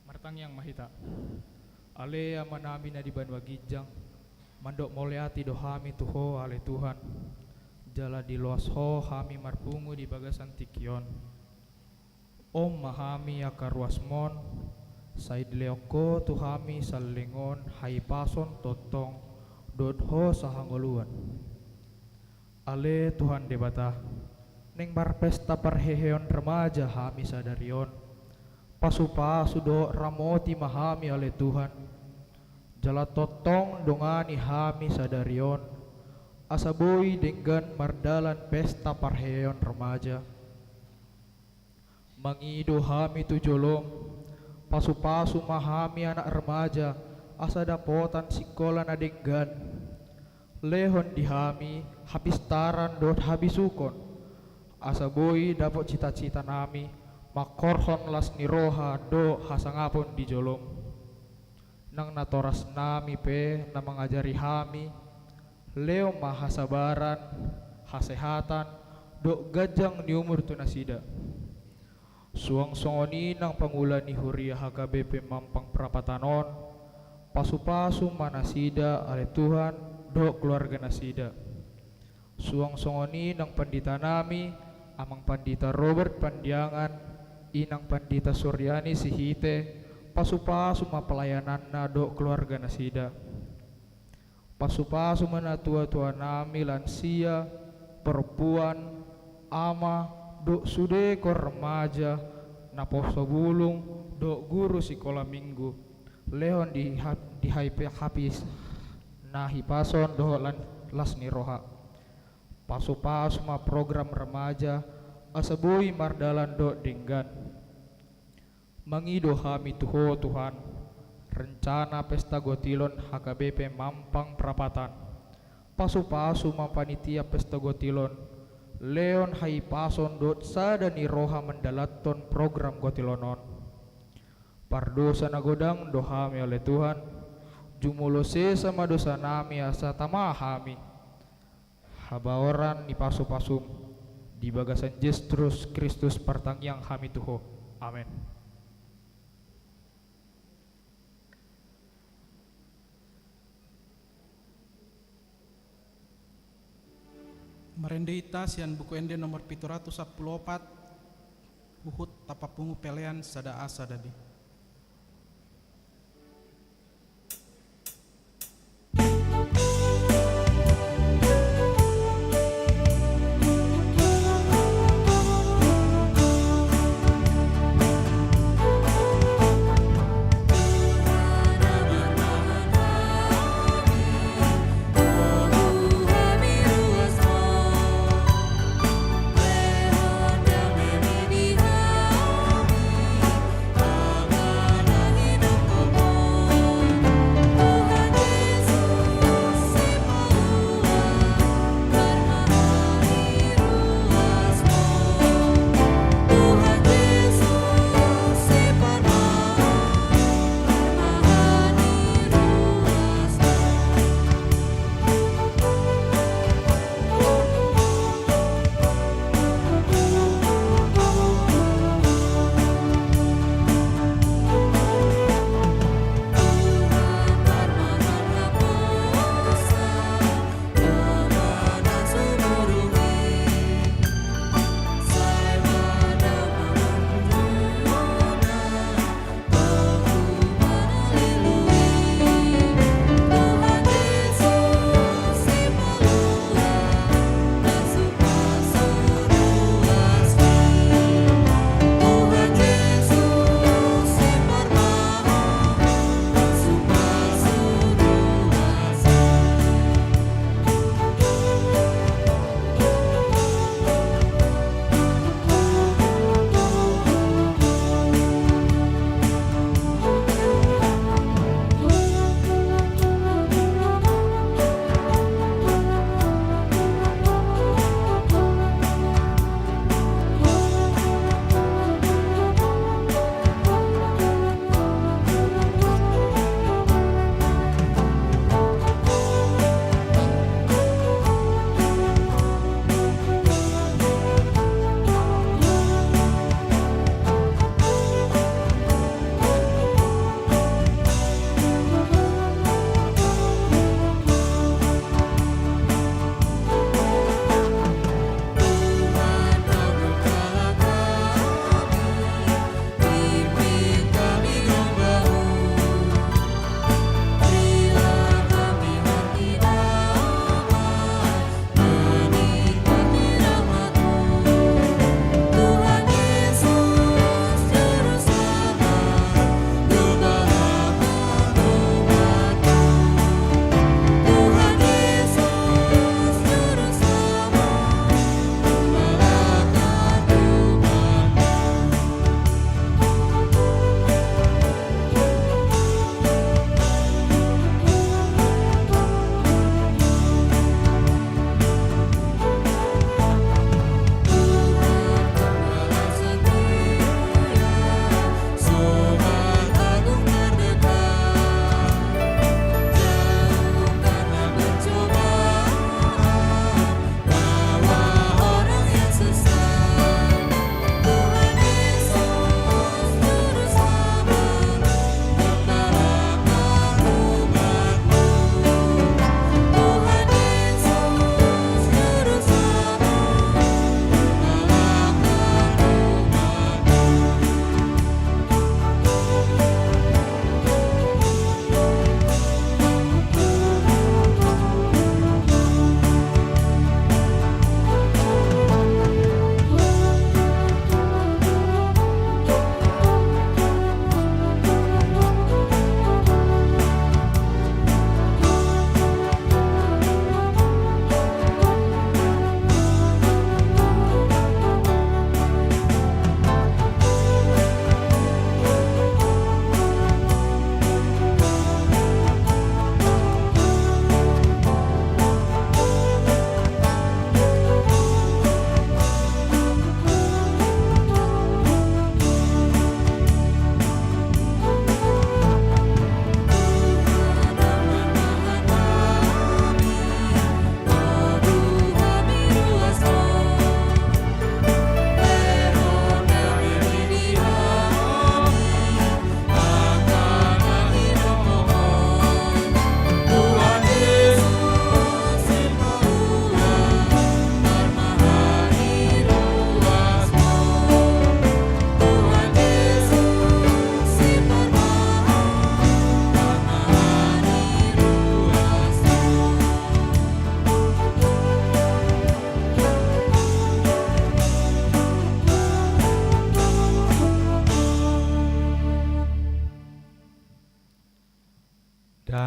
Martangiang ma hita. Ale Amanami na di banua ginjang, mandok mauliate do hami tu Ho, ale Tuhan, jala diloas Ho hami marpungu di bagasan tingki on. On ma hami angka ruasmon, sai dilehon Ho tu hami saleleng on hahipason tongtong dohot hosa hangoluan. Ale Tuhan Debata, naeng marpesta parheheon remaja hami sadari on, pasupasu dohot ramoti ma hami ale Tuhan, jala tongtong dongani hami sadari on, asa boi denggan mardalan pesta parheheon remaja. Mangido hami tu jolom, pasupasu ma hami anak remaja, asa dapotan sikola na denggan. Lehon di hami hapistaran dohot habisukon, asa boi dapot cita-cita nami manghorhon las ni roha dohot hasangapon di jolom. Nang natoras nami pe na mangajari hami, lehon ma hasabaran, hasehatan, dohot ganjang ni umur tu nasida. Suang songon i nang pangula ni huria H K B P Mampang Prapatan on, pasupasu ma nasida ale Tuhan dohot keluarga nasida. Suang songon i nang pandita nami, Amang Pandita Robert Pandiangan, Inang Pandita Suryani Sihite, pasupasu ma pelayananna dohot keluarga nasida. Pasupasu ma natua-tua nami, lansia, perempuan, ama, dohot sude ho remaja, naposo bulung, dohot guru sikola minggu. Lehon di hap-, di haipe hapis, na hipason dohot lan-, las ni roha. Pasupasu ma program remaja, asa boi mardalan dohot denggan. Mangido hami tu Ho Tuhan, rencana pesta gotilon H K B P Mampang Prapatan. Pasupasu ma panitia pesta gotilon, lehon hahipason dohot sada ni roha mandalanhon program gotilon on. Pardosa na godang do hami ale Tuhan, jumolo sesa ma dosa nami asa tama hami habaoran ni pasu-pasum. Di bagasan Jesus Kristus partangiang hami tu Ho. Amen. Marende hita sian Buku Ende nomor pitu ratus sampulu opat, huhut tapapungu pelean sada A sada B.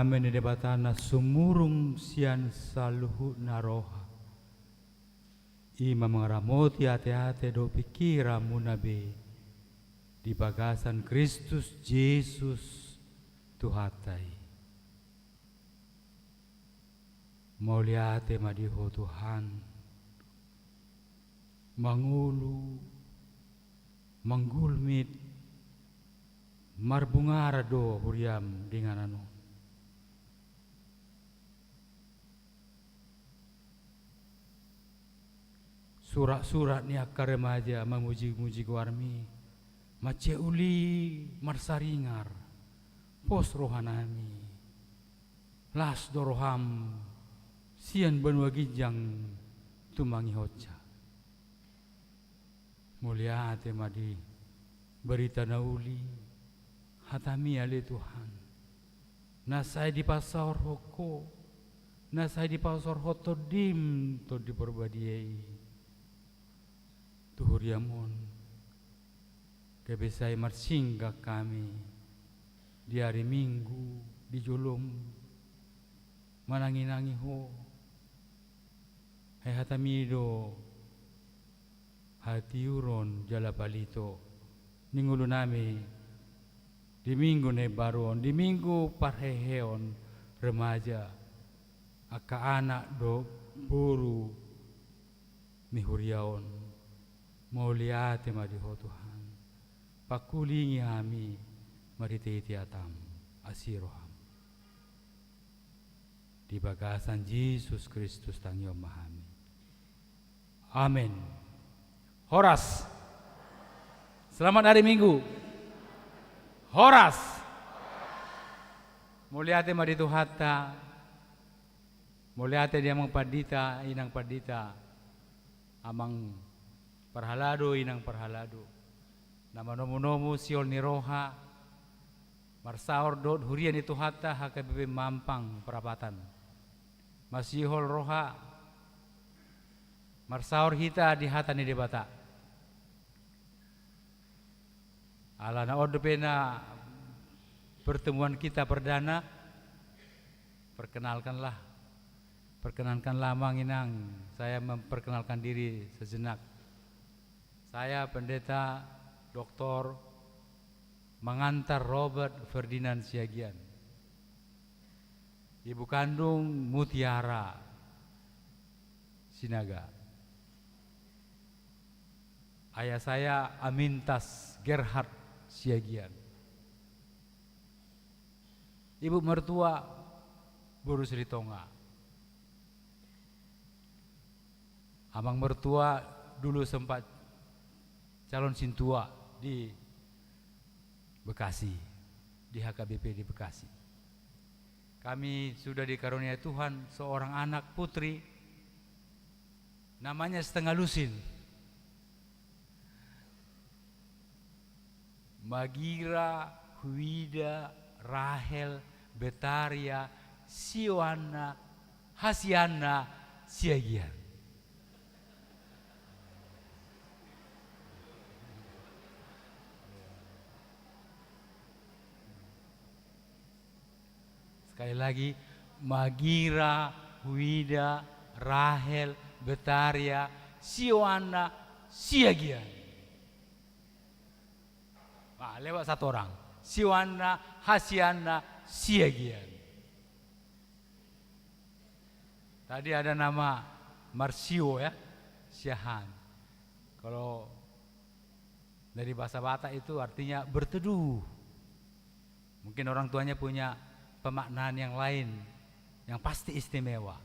Dame ni Debata na sumurung sian saluhutna roha, i ma mangaramoti ateate dohot pingkiranmuna be di bagasan Kristus Jesus Tuhanta i. Mauliate ma di Ho Tuhan, mangolu, manggulmit, marbungaran do huriaM di inganan on. Suratsurat ni angka remaja mamujimuji goarMi, mansai uli marsaringar, pos rohanami, las do rohaM sian banua ginjang tumangihonsa. Mauliate ma di barita na uli, hataMi ale Tuhan, na sai dipasaorhon Ho, na sai dipasaorhon TondiM, Tondi Parbadia i, tu huriaM on, gabe sai marsinggah hami di ari Minggu di joloM, mananginangi Ho. Ai hataMi do hatiuron jala palito ni ngolunami di Minggu na imbaru on, di Minggu parheheon remaja, angka anak dohot boru ni huria on. Mauliate ma di Ho Tuhan. Pangkulingi hami marhitehite hataM, asi rohaM. Di bagasan Jesus Kristus tangihon ma hami. Amen. Horas. Selamat hari Minggu. Horas. Mauliate ma di Tuhanta. Mauliate di Amang Pandita, Inang Pandita, Amang Parhalado, Inang Parhalado, na manomunomu sihol ni roha marsaor dohot huria ni Tuhanta H K B P Mampang Prapatan. Masihol roha marsaor hita di hata ni Debata. Ala na on dope na pertemuan kita perdana, perkenalkanlah, perkenankanlah Amang Inang, saya memperkenalkan diri sejenak. Saya Pendeta Doktor Mangantar Robert Ferdinand Siagian. Ibu kandung Mutiara Sinaga. Ayah saya Amintas Gerhard Siagian. Ibu mertua boru Silitonga. Amang mertua dulu sempat calon sintua di Bekasi, di H K B P di Bekasi. Kami sudah dikaruniai Tuhan seorang anak putri, namanya Setengah Lusin. Magira, Huida, Rahel, Betaria, Sioanna, Hasianna, Siagian. Sekali lagi, Magira, Huida, Rahel, Betaria, Sioanna, Siagian. Nah, lewat satu orang. Sioanna, Hasianna, Siagian. Tadi ada nama Marsio ya, Siahaan. Kalau dari bahasa Batak itu artinya berteduh. Mungkin orang tuanya punya pemaknaan yang lain, yang pasti istimewa.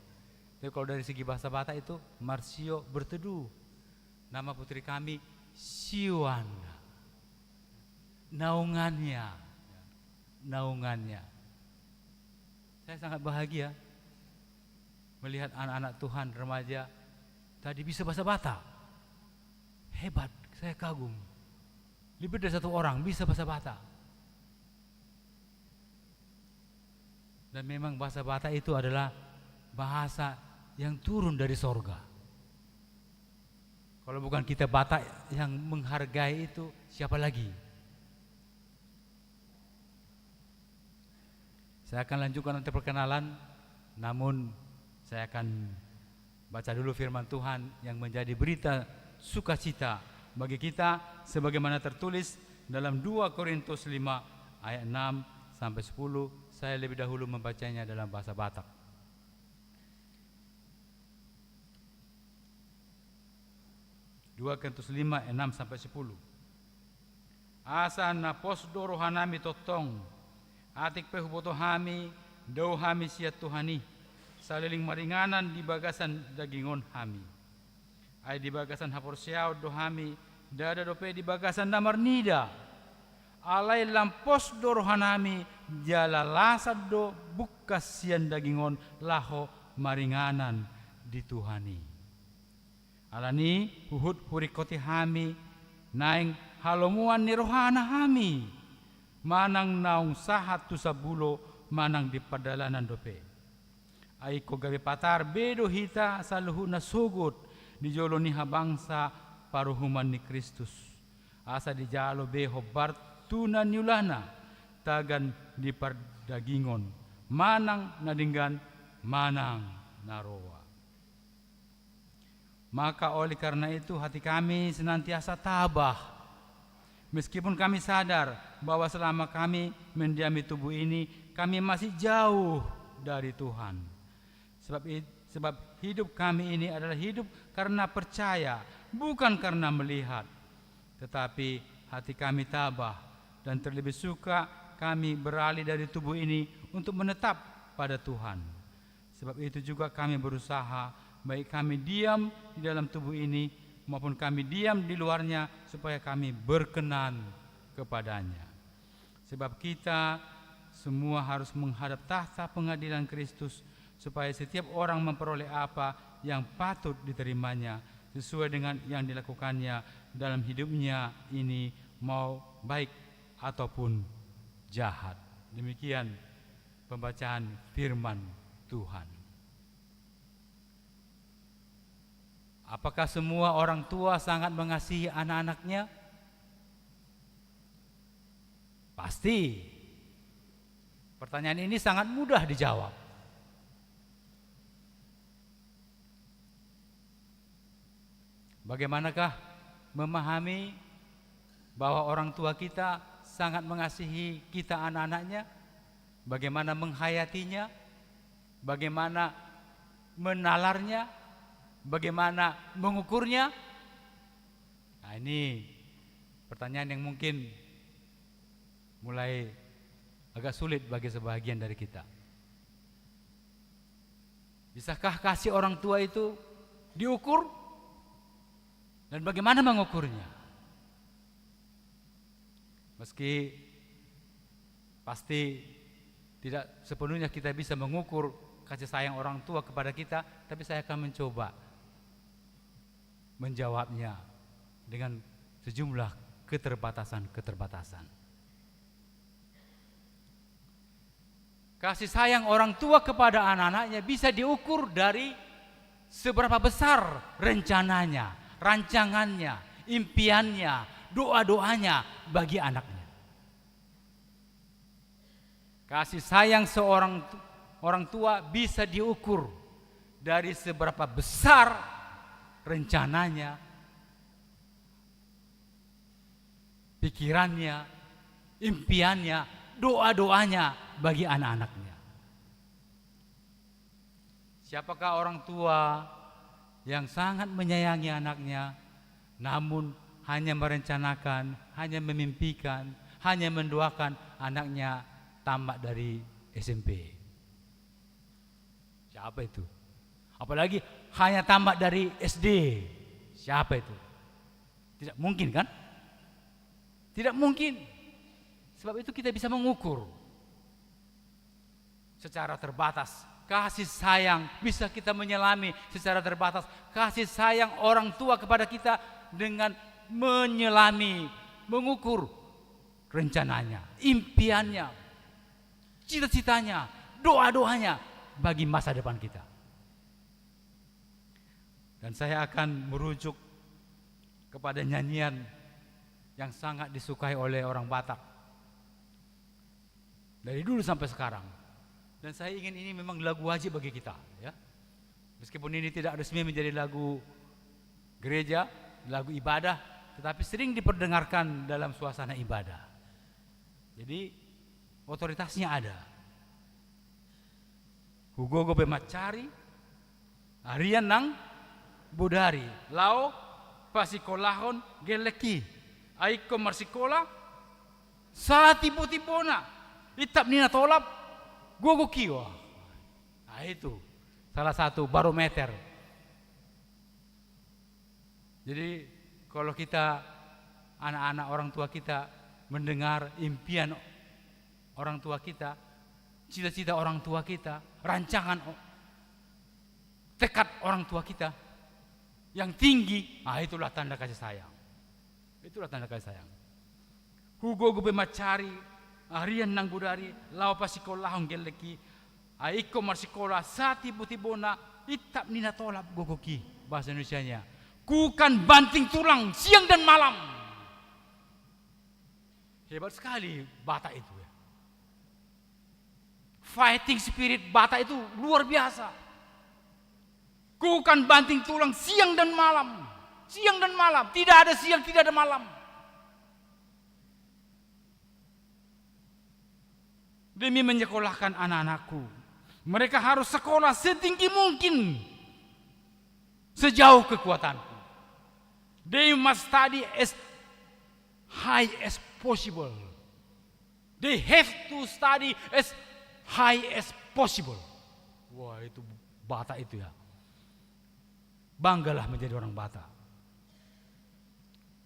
Tapi kalau dari segi bahasa Batak itu, Marsio berteduh. Nama putri kami, Sioanna. Naungannya. Naungannya. Saya sangat bahagia melihat anak-anak Tuhan, remaja, tadi bisa bahasa Batak. Hebat, saya kagum. Lebih dari satu orang bisa bahasa Batak. Dan memang bahasa Batak itu adalah bahasa yang turun dari sorga. Kalau bukan kita Batak yang menghargai itu, siapa lagi? Saya akan lanjutkan nanti perkenalan, namun saya akan baca dulu firman Tuhan yang menjadi berita sukacita bagi kita, sebagaimana tertulis dalam dua Korintus lima ayat enam sampai sepuluh. Saya lebih dahulu membacanya dalam bahasa Batak. Dua Korintus lima, enam sampai sepuluh. Asa na pos do rohanami tongtong, atik pe huboto hami, dao hami sian Tuhan i, saleleng maringanan di bagasan daging on hami. Ai di bagasan haporseaon do hami, ndada dope di bagasan na marnida. Alai lam pos do rohanami, jala lasan do bungkas sian daging on laho maringanan di Tuhan i. Alani huhut huringkoti hami, naeng halomoan ni rohana hami, manang naung sahat tu sambulo, manang di pardalanan dope. Ai ingkon gabe patar be do hita saluhutna sogot di jolo ni habangsa paruhuman ni Kristus, asa dijalo be hombar tu na niulana, tagan di pardagingon, manang na denggan, manang na roa. Maka oleh karena itu hati kami senantiasa tabah. Meskipun kami sadar bahwa selama kami mendiami tubuh ini, kami masih jauh dari Tuhan. Sebab i-, sebab hidup kami ini adalah hidup karena percaya, bukan karena melihat. Tetapi hati kami tabah, dan terlebih suka kami beralih dari tubuh ini untuk menetap pada Tuhan. Sebab itu juga kami berusaha, baik kami diam di dalam tubuh ini maupun kami diam di luarnya, supaya kami berkenan kepada-Nya. Sebab kita semua harus menghadap tahta pengadilan Kristus, supaya setiap orang memperoleh apa yang patut diterimanya sesuai dengan yang dilakukannya dalam hidupnya ini, mau baik ataupun jahat. Demikian pembacaan firman Tuhan. Apakah semua orang tua sangat mengasihi anak-anaknya? Pasti. Pertanyaan ini sangat mudah dijawab. Bagaimanakah memahami bahwa orang tua kita sangat mengasihi kita, anak-anaknya? Bagaimana menghayatinya? Bagaimana menalarnya? Bagaimana mengukurnya? Nah, ini pertanyaan yang mungkin mulai agak sulit bagi sebahagian dari kita. Bisakah kasih orang tua itu diukur? Dan bagaimana mengukurnya? Meski pasti tidak sepenuhnya kita bisa mengukur kasih sayang orang tua kepada kita, tapi saya akan mencoba menjawabnya dengan sejumlah keterbatasan-keterbatasan. Kasih sayang orang tua kepada anak-anaknya bisa diukur dari seberapa besar rencananya, rancangannya, impiannya, doa-doanya bagi anaknya. Kasih sayang seorang tu-, orang tua bisa diukur dari seberapa besar rencananya, pikirannya, impiannya, doa-doanya bagi anak-anaknya. Siapakah orang tua yang sangat menyayangi anaknya, namun hanya merencanakan, hanya memimpikan, hanya mendoakan anaknya tamat dari S M P? Siapa itu? Apalagi hanya tamat dari S D. Siapa itu? Tidak mungkin, kan? Tidak mungkin. Sebab itu kita bisa mengukur secara terbatas. Kasih sayang bisa kita menyelami secara terbatas. Kasih sayang orang tua kepada kita dengan menyelami, mengukur rencananya, impiannya, cita-citanya, doa-doanya bagi masa depan kita. Dan saya akan merujuk kepada nyanyian yang sangat disukai oleh orang Batak dari dulu sampai sekarang. Dan saya ingin ini memang lagu wajib bagi kita, ya. Meskipun ini tidak resmi menjadi lagu gereja, lagu ibadah, tetapi sering diperdengarkan dalam suasana ibadah. Jadi, otoritasnya ada. Hugogo pe mansari, arian nang bodari, laho pasikolahon gellengki. Ai ingkon marsikola, satibotimbona, intap ni na tolap, gogok i. Wah. Nah, itu salah satu barometer. Jadi, kalau kita, anak-anak orang tua kita mendengar impian orang tua kita, cita-cita orang tua kita, rancangan o-, tekad orang tua kita yang tinggi, ah, itulah tanda kasih sayang. Itulah tanda kasih sayang. Hugogo pe mansari, arian nang bodari, laho pasikolahon gellengki. Ai ingkon marsikola, satibotimbona, intap ni na tolap gogok i. Bahasa Indonesianya, ku kan banting tulang siang dan malam. Hebat sekali Batak itu, ya. Fighting spirit Batak itu luar biasa. Ku kan banting tulang siang dan malam. Siang dan malam. Tidak ada siang, tidak ada malam. Demi menyekolahkan anak-anakku, mereka harus sekolah setinggi mungkin, sejauh kekuatanku. They must study as high as possible. They have to study as high as possible. Wah, itu Batak itu, ya. Banggalah menjadi orang Batak.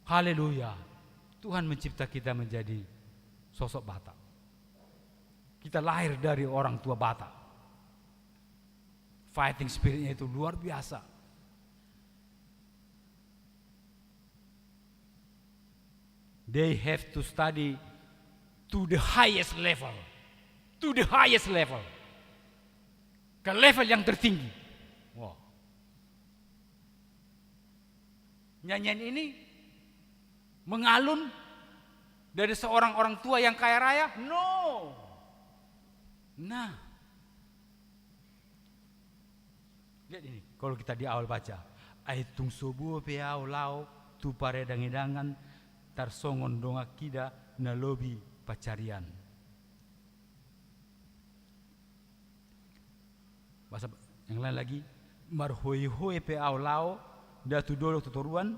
Haleluya. Tuhan mencipta kita menjadi sosok Batak. Kita lahir dari orang tua Batak. Fighting spiritnya itu luar biasa. They have to study to the highest level. To the highest level. Ke level yang tertinggi. Wah. Nyanyian ini mengalun dari seorang orang tua yang kaya raya? No. Nah. Lihat ini, kalau kita di awal baca, ai tung so boi pe ahu laho tu paredangedangan, tarsongon donganhida na lobi pansarian. Bahasa yang lain lagi, marhoehoe pe ahu laho da tu dolok tu toruan,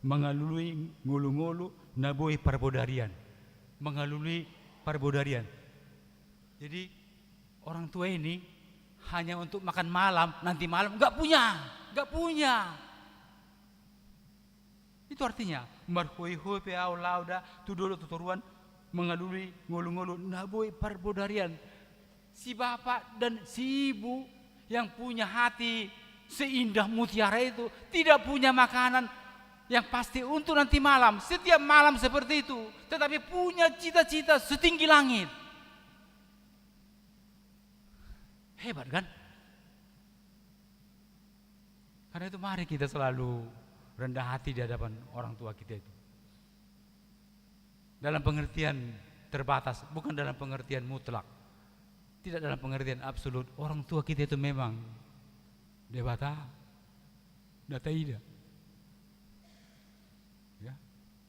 mangalului ngolungolu na boi parbodarian. Mangalului parbodarian. Jadi, orang tua ini hanya untuk makan malam, nanti malam, nggak punya, nggak punya. Itu artinya, marhoehoe pe ahu laho da tu dolok tu toruan, mangalului ngolungolu na boi parbodarian. Si bapak dan si ibu yang punya hati seindah mutiara itu tidak punya makanan yang pasti untuk nanti malam, setiap malam seperti itu, tetapi punya cita-cita setinggi langit. Hebat, kan? Karena itu, mari kita selalu rendah hati di hadapan orang tua kita itu. Dalam pengertian terbatas, bukan dalam pengertian mutlak. Tidak dalam pengertian absolut. Orang tua kita itu memang Debata na taida. Ya.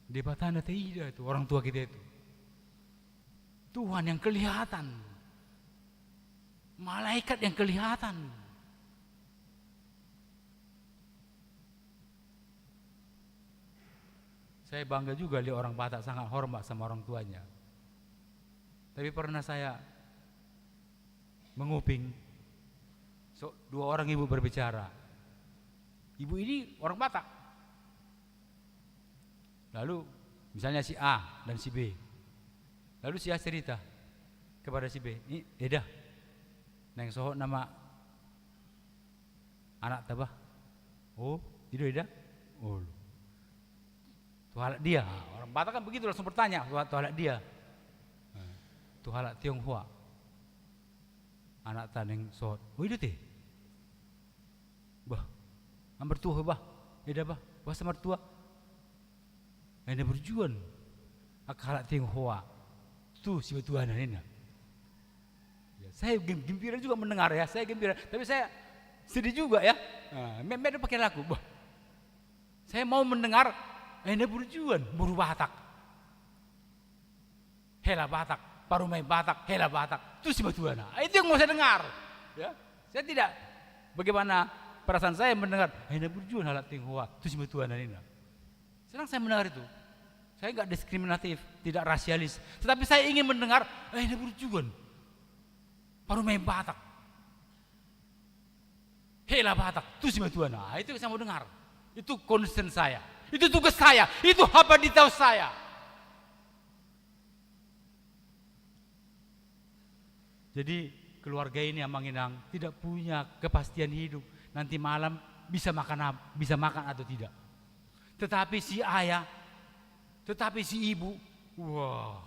Debata na taida itu, orang tua kita itu. Tuhan yang kelihatan. Malaikat yang kelihatan. Saya bangga juga lihat orang Batak sangat hormat sama orang tuanya. Tapi pernah saya menguping, so, dua orang ibu berbicara. Ibu ini orang Batak. Lalu, misalnya si A dan si B. Lalu si A cerita kepada si B, "Ni, eda, naeng sohot nama anakta, bah?" "Oh, i do, eda." "Oh, tu halak dia." Ah, orang Batak kan begitu, langsung bertanya, "Tu, tu halak dia?" Ah, "Tu halak Tionghoa anakta naeng sohot." "Oh, i do te?" "Bah, nga martua ho, bah?" "Eda, bah." "Boasa martua?" "Ai na burju angka halak Tionghoa tu sibatuana," ninna. Ya, Saya gem-, gembira juga mendengar ya, saya gembira. Tapi saya sedih juga ya. Nah, me-, me-, pakai lagu. Bah. Saya mau mendengar, eh, na burjuan, boru Batak. Hela Batak, parumaen Batak, hela Batak. Tusi ma tuana. Ah, itu yang mau saya dengar. Ya. Saya tidak, bagaimana perasaan saya mendengar, eh, na burjuan halak Tionghoa, tusi ma tuana ninna. Senang saya mendengar itu. Saya nggak diskriminatif, tidak rasialis. Tetapi saya ingin mendengar, eh, na burjuan. Parumaen Batak. Hela Batak, tusi ma tuana. Ah, itu saya mau dengar. Itu concern saya. Itu tugas saya. Itu hak dan tanggung jawab saya. Jadi, keluarga ini, Amang Inang, tidak punya kepastian hidup. Nanti malam bisa makan ap-, bisa makan atau tidak. Tetapi si ayah, tetapi si ibu, wah.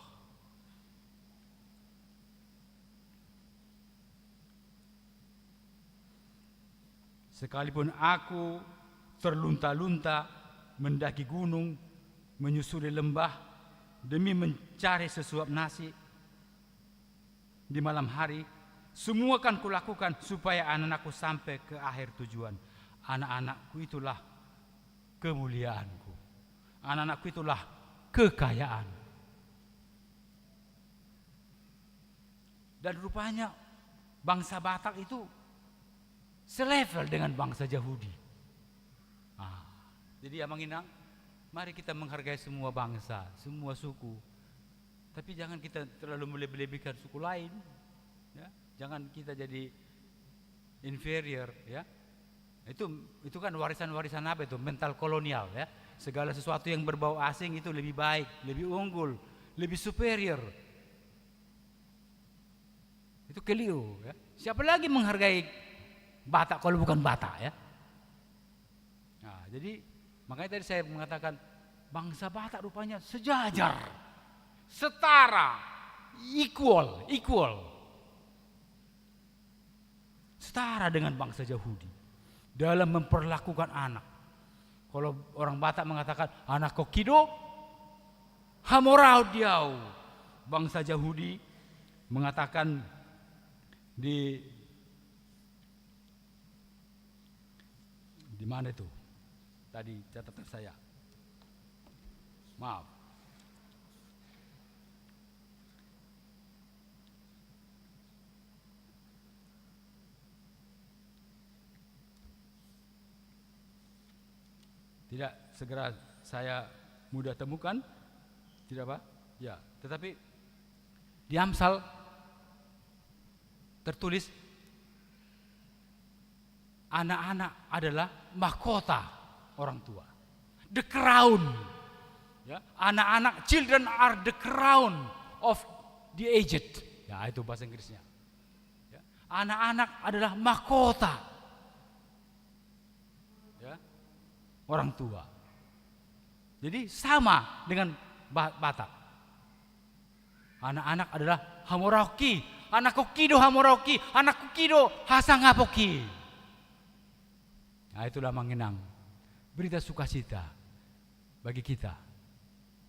Sekalipun aku terlunta-lunta mendaki gunung, menyusuri lembah demi mencari sesuap nasi di malam hari, semua akan kulakukan supaya anak-anakku sampai ke akhir tujuan. Anak-anakku itulah kemuliaanku. Anak-anakku itulah kekayaan. Dan rupanya bangsa Batak itu selevel dengan bangsa Yahudi. Ah, jadi, Amang Inang, mari kita menghargai semua bangsa, semua suku. Tapi jangan kita terlalu melebih-lebihkan suku lain. Ya. Jangan kita jadi inferior, ya. Itu, itu kan warisan-warisan apa itu? Mental kolonial, ya. Segala sesuatu yang berbau asing itu lebih baik, lebih unggul, lebih superior. Itu keliru, ya. Siapa lagi menghargai Batak kalau bukan Batak, ya? Nah, jadi makanya tadi saya mengatakan bangsa Batak rupanya sejajar, setara, equal, equal. Setara dengan bangsa Yahudi dalam memperlakukan anak. Kalau orang Batak mengatakan, "Anakko kido, hamoraon di au." Bangsa Yahudi mengatakan di, di mana itu? Tadi catatan saya. Maaf. Tidak segera saya mudah temukan, tidak apa? Ya, tetapi di Amsal tertulis, anak-anak adalah mahkota orang tua. The crown. Ya, anak-anak, children are the crown of the aged. Ya, itu bahasa Inggrisnya. Ya, anak-anak adalah mahkota, ya, orang tua. Jadi sama dengan Ba-, Batak. Anak-anak adalah hamoraonki, anakko kido hamoraonki, anakko kido hasangaponki. Nah, itulah, Amang Inang, berita sukacita bagi kita.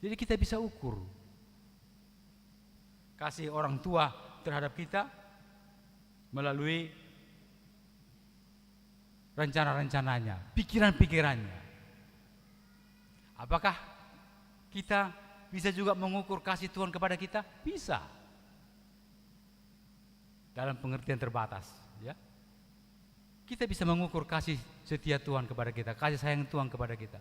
Jadi kita bisa ukur kasih orang tua terhadap kita melalui rencana-rencananya, pikiran-pikirannya. Apakah kita bisa juga mengukur kasih Tuhan kepada kita? Bisa. Dalam pengertian terbatas, ya. Kita bisa mengukur kasih setia Tuhan kepada kita, kasih sayang Tuhan kepada kita.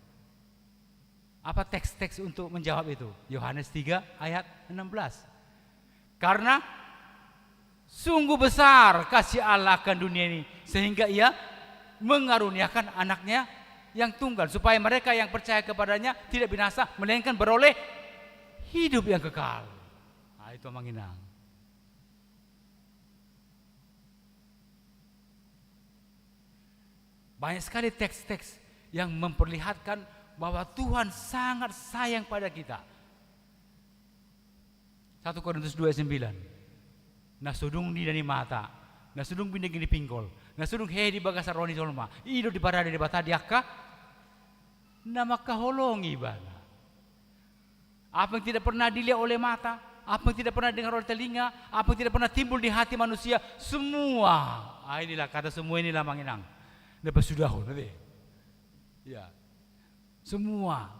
Apa teks-teks untuk menjawab itu? Yohanes tiga ayat enam belas. Karena sungguh besar kasih Allah akan dunia ini, sehingga Ia mengaruniakan Anak-Nya yang tunggal, supaya mereka yang percaya kepada-Nya tidak binasa, melainkan beroleh hidup yang kekal. Nah, itu, Amang Inang. Banyak sekali teks-teks yang memperlihatkan bahwa Tuhan sangat sayang pada kita. Satu Korintus dua ayat sembilan. Na so dung dida ni mata, na so dung binege ni pinggol, na so dung hehe di bagasan roha ni jolma, i do diparade Debata di angka na mangkaholongi Ibana. Apa yang tidak pernah dilihat oleh mata, Apa yang tidak pernah dengar oleh telinga, apa yang tidak pernah timbul di hati manusia, semua. Ah, inilah, kata semua inilah, Amang Inang, na pasudahon, ngerti? Ya. Semua.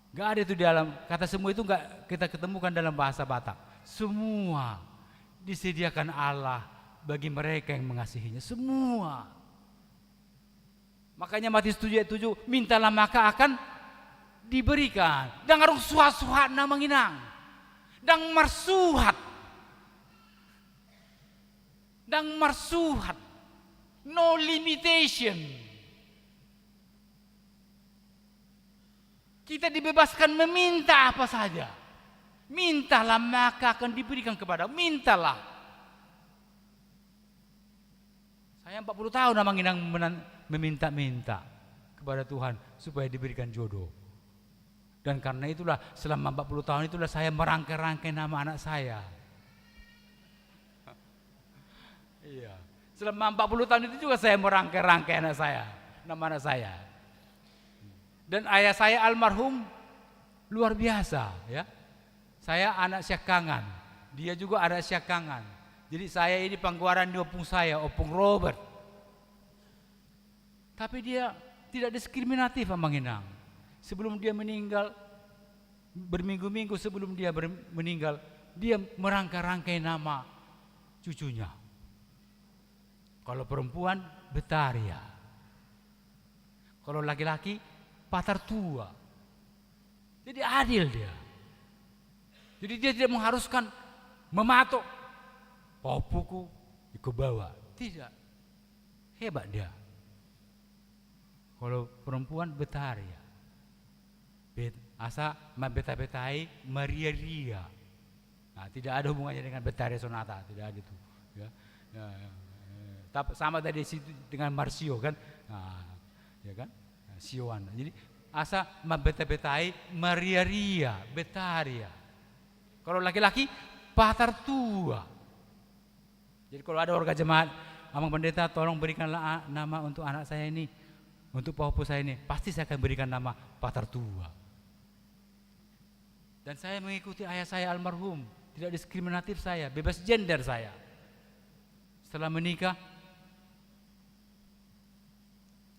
Nggak ada itu di dalam, kata semua itu nggak kita ketemukan dalam bahasa Batak. Semua disediakan Allah bagi mereka yang mengasihinya. Semua. Makanya Matius tujuh ayat tujuh, "Mintalah maka akan diberikan." Ndang adong suhat-suhatna, Amang Inang. Ndang marsuhat. Ndang marsuhat. No limitation. Kita dibebaskan meminta apa saja. Mintalah maka akan diberikan kepada. Mintalah. Saya empat puluh tahun, Amang Inang, menan-, meminta-minta kepada Tuhan supaya diberikan jodoh. Dan karena itulah, selama empat puluh tahun itulah saya merangkai-rangkai nama anak saya. Iya. Selama empat puluh tahun itu juga saya merangkai-rangkai anak saya, nama anak saya. Dan ayah saya almarhum luar biasa, ya. Saya anak siangkangan, dia juga anak siangkangan. Jadi saya ini panggoaran di ompung saya, Ompung Robert. Tapi dia tidak diskriminatif, Amang Inang. Sebelum dia meninggal, berminggu-minggu sebelum dia ber-, meninggal, dia merangkai-rangkai nama cucunya. Kalau perempuan, Betaria. Kalau laki-laki, Patar Tua. Jadi adil dia. Jadi dia tidak mengharuskan mematok, "Pahompuku, ingkon baoa." Tidak. Hebat dia. Kalau perempuan, Betaria. Bet-, asa mambeta-betai, Maria-ria. Nah, tidak ada hubungannya dengan Betharia Sonata, tidak ada itu. Ya. Ya, ya, ya. Tap-, sama tadi si-, dengan Marsio, kan? Nah, ya kan? Nah, Sioan. Jadi, asa mambeta-betai, Maria-ria, Betharia. Kalau laki-laki, Patar Tua. Jadi kalau ada warga jemaat, "Amang Pendeta, tolong berikanlah a-, nama untuk anak saya ini, untuk pahompu saya ini," pasti saya akan berikan nama Patar Tua. Dan saya mengikuti ayah saya almarhum, tidak diskriminatif saya, bebas gender saya. Setelah menikah,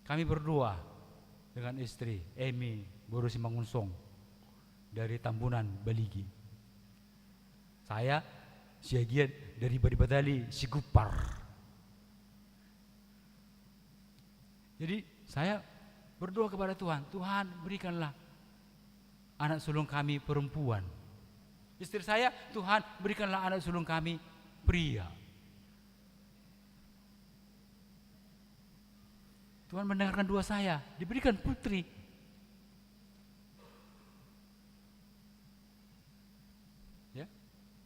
kami berdua dengan istri, Emi, boru Simangunsong, dari Tambunan, Baligi. Saya, Siagian, dari Bali Batali, Sigumpar. Jadi, saya berdoa kepada Tuhan, "Tuhan, berikanlah anak sulung kami perempuan." Istri saya, "Tuhan, berikanlah anak sulung kami pria." Tuhan mendengarkan doa saya, diberikan putri. Ya.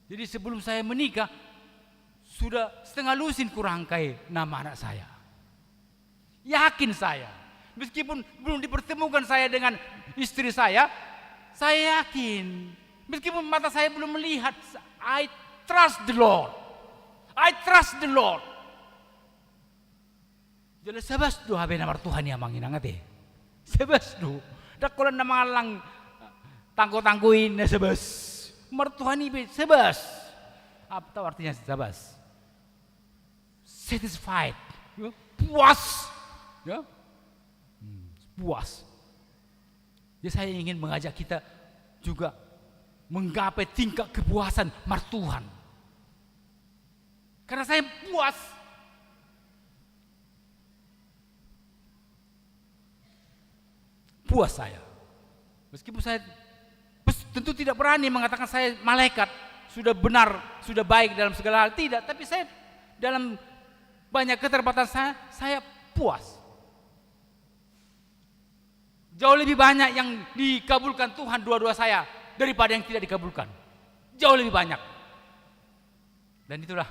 Jadi sebelum saya menikah, sudah setengah lusin kurangkai nama anak saya. Yakin saya. Meskipun belum dipertemukan saya dengan istri saya, saya yakin. Meskipun mata saya belum melihat, I trust the Lord. I trust the Lord. Jala sabas do hape na martuhan i, Amang Inang, ate. Sabas do. Ndang holan na mangallang tanggo-tanggo i na sabas. Martuhan i pe sabas. Apa tau artinya sabas? Satisfied. Ya, puas. Ya. Hmm, puas. Ya, saya ingin mengajak kita juga menggapai tingkat kepuasan martuhan. Karena saya puas. Puas saya. Meskipun saya pes-, tentu tidak berani mengatakan saya malaikat, sudah benar, sudah baik dalam segala hal. Tidak, tapi saya dalam banyak keterbatasan saya, saya puas. Jauh lebih banyak yang dikabulkan Tuhan doa-doa saya daripada yang tidak dikabulkan. Jauh lebih banyak. Dan itulah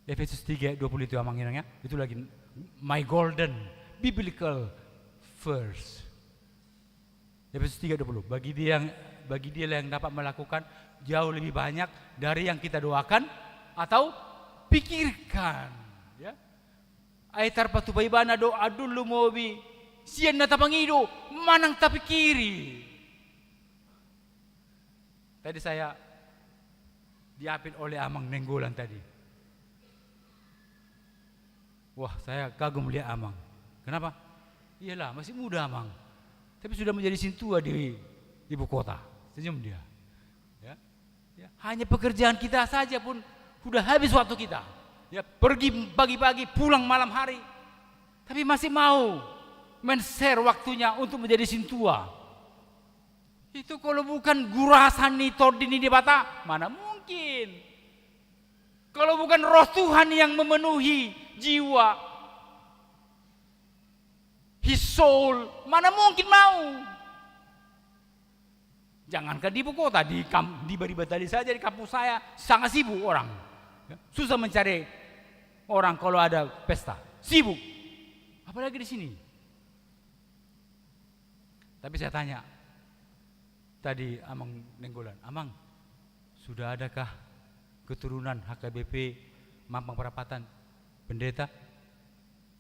Efesus tiga ayat dua puluh itu, Amang Inang, ya. Itu lagi my golden biblical verse. Efesus tiga dua puluh. Bagi dia yang, bagi dialah yang dapat melakukan jauh lebih banyak dari yang kita doakan atau pikirkan. Ya. Ai tarpatupa ibana do andul lumobi sian na tapangido manang tapikiri. Tadi saya diapit oleh Amang Nainggolan tadi. Wah, saya kagum lihat Amang. Kenapa? Iyalah, masih muda Amang. Tapi sudah menjadi sintua di ibu kota. Senyum dia. Ya. Ya, hanya pekerjaan kita saja pun sudah habis waktu kita. Ya, pergi pagi-pagi, pulang malam hari. Tapi masih mau men-share waktunya untuk menjadi sintua. Itu kalau bukan gurasan ni Tondi ni Debata, mana mungkin? Kalau bukan Roh Tuhan yang memenuhi jiwa, his soul, mana mungkin mau? Jangankan di ibu kota, di kam-, di Bariba tadi saja, di kampung saya, sangat sibuk orang. Ya, susah mencari orang kalau ada pesta. Sibuk. Apalagi di sini. Tapi saya tanya tadi Amang Nainggolan, "Amang, sudah adakah keturunan H K B P Mampang Perapatan, Pendeta?"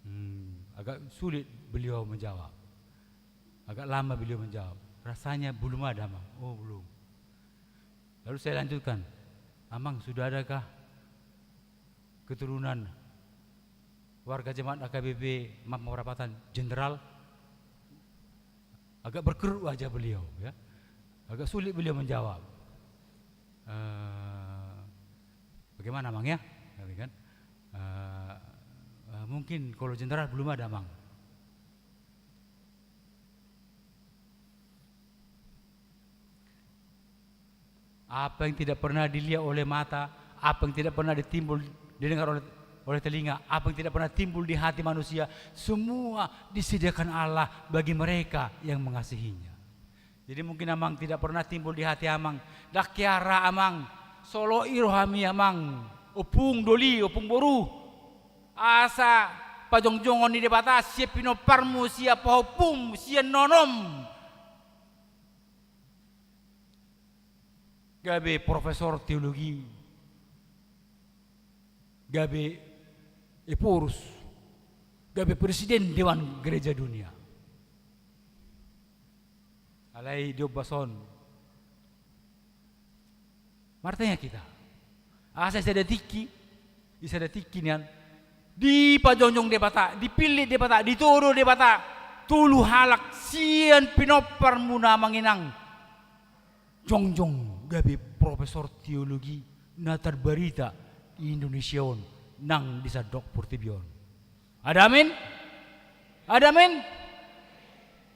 Hmm, agak sulit beliau menjawab. Agak lama beliau menjawab. "Rasanya belum ada, Amang." "Oh, belum." Lalu saya lanjutkan, "Amang, sudah adakah keturunan warga jemaat H K B P Mampang Perapatan, Jenderal?" Agak berkerut wajah beliau, ya. Agak sulit beliau menjawab. "Eh, bagaimana, Amang, ya?" Gitu kan. "Eh, eh, mungkin kalau Jenderal belum ada, Amang." Apa yang tidak pernah dilihat oleh mata, apa yang tidak pernah ditimbul, didengar oleh, oleh telinga, apa yang tidak pernah timbul di hati manusia, semua disediakan Allah bagi mereka yang mengasihinya. Jadi mungkin Amang tidak pernah timbul di hati Amang, ndang hea ra Amang soloi rohami Amang, ompung doli, ompung boru, asa pajongjongon ni Debata sian pinomparmu, sian pahompum, sian nonom. Gabe profesor teologi, gabe ephorus, gabe presiden Dewan Gereja Dunia. Alai di ombas on, martangiang hita. Asa di sada tingki, di sada tingki nian, dipajongjong Debata, dipillit Debata, ditodo Debata tolu halak sian pinomparmuna Amang Inang. Jongjong gabe profesor teologi na tarbarita di Indonesia on nang di sandok portibi on. Ada amin? Ada amin?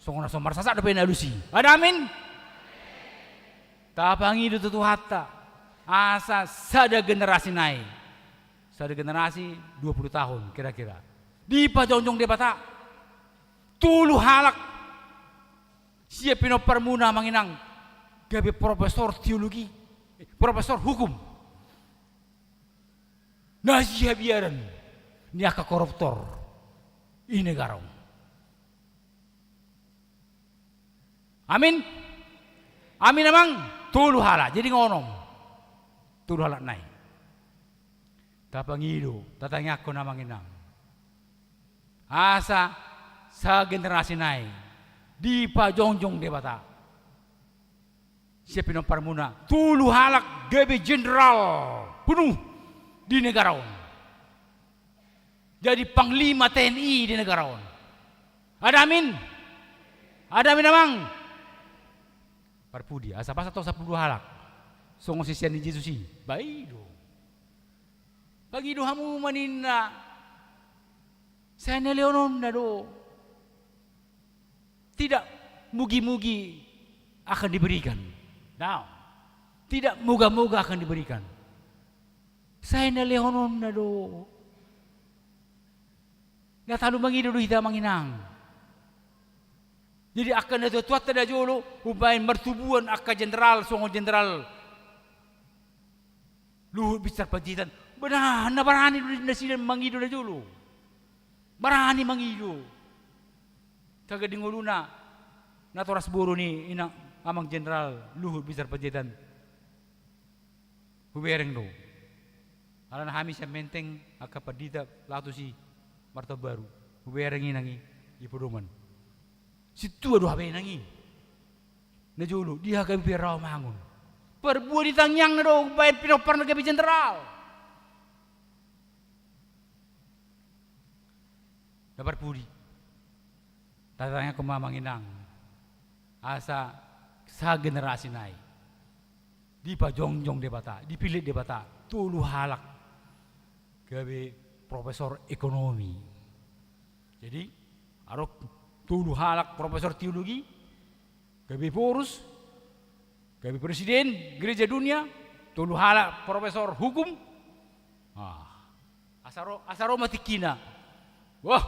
Songon na so marsasak dope na alusi. Ada amin? Tapangido tu Tuhanta, asa sada generasi nai, sada generasi dua puluh tahun kira-kira, dipajongjong Debata tolu halak sian pinomparmuna Amang Inang, gabe profesor teologi, eh, profesor hukum. Na sihabiaran ni angka koruptor i negara on. Amin. Amin Amang. Tolu halak, jadi nga onom. Tolu halak nai. Tapangido, tatangiangkon Amang Inang, asa sada generasi nai dipajongjong Debata sian pinomparmuna tolu halak gabe jenderal penuh di negara on. Jadi panglima T N I di negara on. Ada amin? Ada amin Amang? Parpudi, asa pas atau sampulu halak songon sisean ni Jesus i, ba i do. Pangido hamu ma ninna, sai na lehononna do. Tidak mugi-mugi akan diberikan. Nah, tidak moga-moga akan diberikan. Sai na lehononna do. Na talu mangido do hita Amang Inang. Jadi angka natuatuanta najolo, umbahen martubuan angka jenderal, songon jenderal Luhut Binsar Panjaitan, ba na barani do nasida mangido najolo. Barani mangido. Tagan di ngoluna natoras boru ni inang Amang Jenderal Luhut Binsar Panjaitan. Hubereng do. Alana hami sian Menteng angka pandita laho tusi martahun baru. Hubereng inang i di podoman. Sintua do hape inang i. Najolo, di H K B P Rawamangun. Parbue ni tangiangna do umbahen pinomparna gabe jenderal. Na parpudi, tatangiangkon ma amang inang, asa sahat generasi nai dipajongjong Debata, dipillit Debata tolu halak gabe profesor ekonomi. Jadi, adong tolu halak profesor teologi, gabe Ephorus, gabe presiden Gereja Dunia, tolu halak profesor hukum. Ah, asa ro, asa ro ma tingkina. Wah,